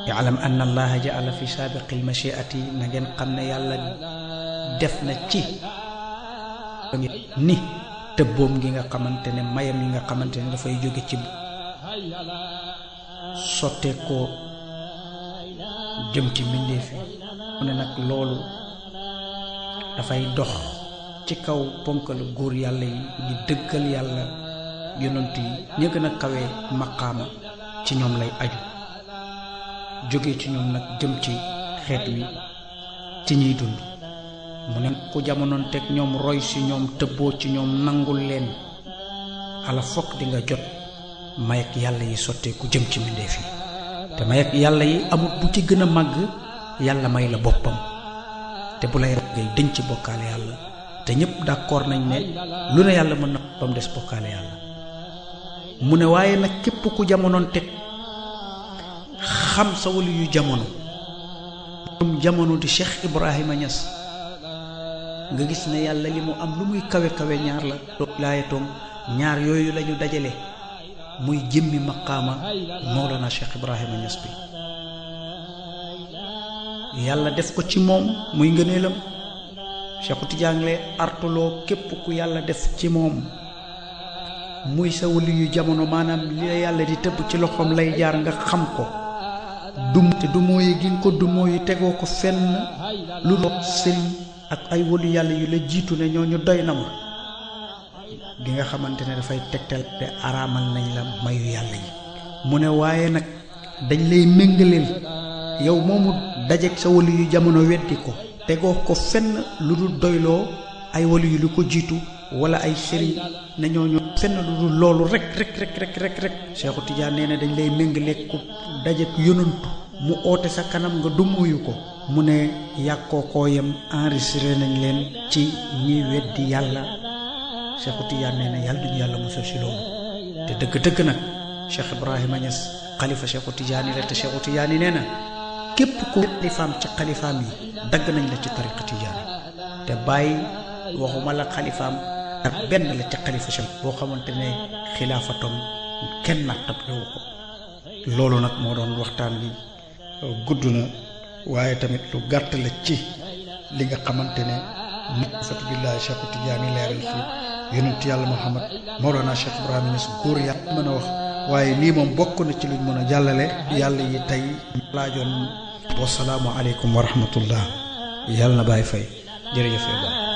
ya'lam anna allaha ja'ala fi saabiqi almashi'ati na ngeen xam ne yàlla def na ci ni tëbboom gi nga xamante ne mayam yi nga xamante ne dafay jóge ci sottee ko jëm ci mbindeef yi mu ne nag loolu dafay dox ci kaw ponkalu góor yàlla yi di dëggal yàlla yonent yi ña gën a kawee maqaama ci ñoom lay aju jóge ci ñoom nag jëm ci xeet wi ci ñiy dund mu ne ku jamonoon teg ñoom roy ci ñoom tëbboo ci ñoom nangul leen ala fokk di nga jot mayak yàlla yi sottee ku jëm ci mbindeef yi te may ak yàlla yi amut bu ci gën a màgg yàlla may la boppam te bu lay ngay dëñ ci bokkaale yàlla te ñëpp d'accord nañ ne lu ne yàlla mën na ba mu des bokkaale yàlla mu ne waaye nag képp ku jamonoon teg xam sa wali yu jamono jamono di Cheikh Ibrahima Niass nga gis ne yàlla li mu am lu muy kawe kawe ñaar la laayatoom ñaar yooyu lañu dajale muy jëmmi maqaama Mawlana Cheikh Ibrahima Niass bi yàlla def ko ci moom muy ngëneelam Cheikhu Tidiane lay artuloo képp ku yàlla def ci moom muy sa wali yu jamono maanaam li la yàlla di tëbb ci loxoom lay jaar nga xam ko te du mooy gi nga ko du mooy tegoo ko fenn lu doon sëriñ ak ay wali yàlla yu la jiitu ne ñooñu doy na ma gi nga xamante ne dafay tegtal te araamal nañ la mayu yàlla yi mu ne waaye nag dañ lay méngaleel yow moomu dajeek sa wali yu jamono weddi ko tegoo ko fenn lu dul doyloo ay wali yu lu ko jiitu wala ay sëriñ ne ñooñu fenn lu dul loolu rek Cheikhu Tidiane nee na dañ lay méngaleeg ku dajeek yonantu mu oote sa kanam nga dummuyu ko mu ne yàkkoo koo yem enregistré nañ leen ci ñi weddi yàlla Cheikhu Tidiane nee na yàlla duñu yàlla musal si loolu te dëgg-dëgg nag Cheikh Ibrahima Niass xalifa Cheikhu Tidiane la te Cheikhu Tidiane nee na képp ku xalifaam ci xalifaam yi dagg nañ la ci tariqa Tidiane te bàyyi waxuma la xalifaam ak benn la ci xalifa Cheikh boo xamante ne xilaafatam kenn nattable ko loolu nag moo doon waxtaan bi gudd na waaye tamit lu gàtt la ci li nga xamante ne fatu billahi Cheikhu Tidiane leeral fi yonent yàlla Muhammad Mawlana Cheikh Ibrahima Niass góor yàlla mën a wax waaye lii moom bokk na ci luñ mën a jàllale yàlla yi tey laajoon wasalaamu aleykum wa rahmatullah yàlla na bàyyi fay jërëjëf Baay la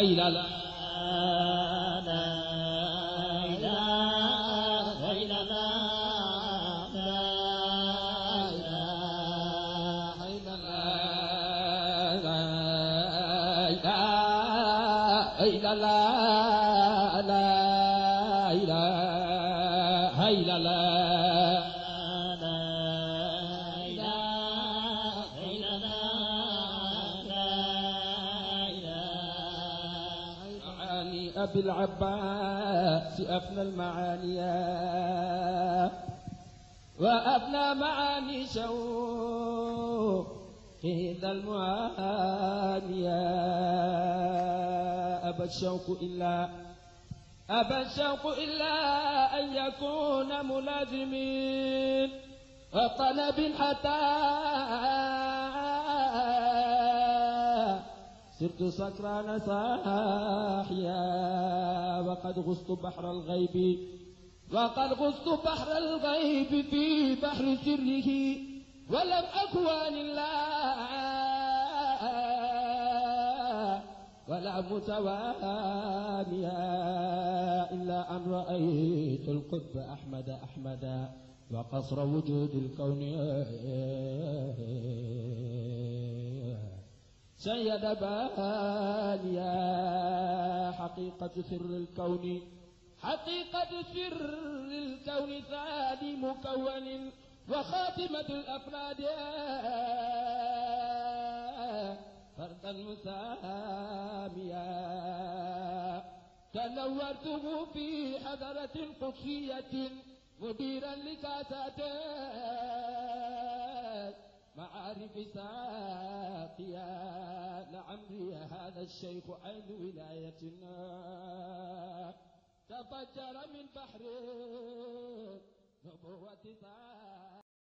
إلا الله لا إله إلا الله لا إله إلا الله لا إله إلا الله لا إله إلا الله أبي العباس أفنى المعاني وأفنى معاني شوقه ذا المعانية أبى الشوق إلا أن يكون ملازمين وطلب حتى صرت سكران صاحيا وقد غصت بحر الغيب في بحر سره ولم أكوان الله ولا متوانيا إلا أن رأيت القطب أحمد وقصر وجود الكون سيد باليا حقيقة سر الكون ثاني مكون وخاتمة الأفراد فردا مساميا تنورته في حضرة قدسية مديرا لكاسات معارف ساقيا لعمري هذا الشيخ عين ولايتنا تفجر من بحر نبوة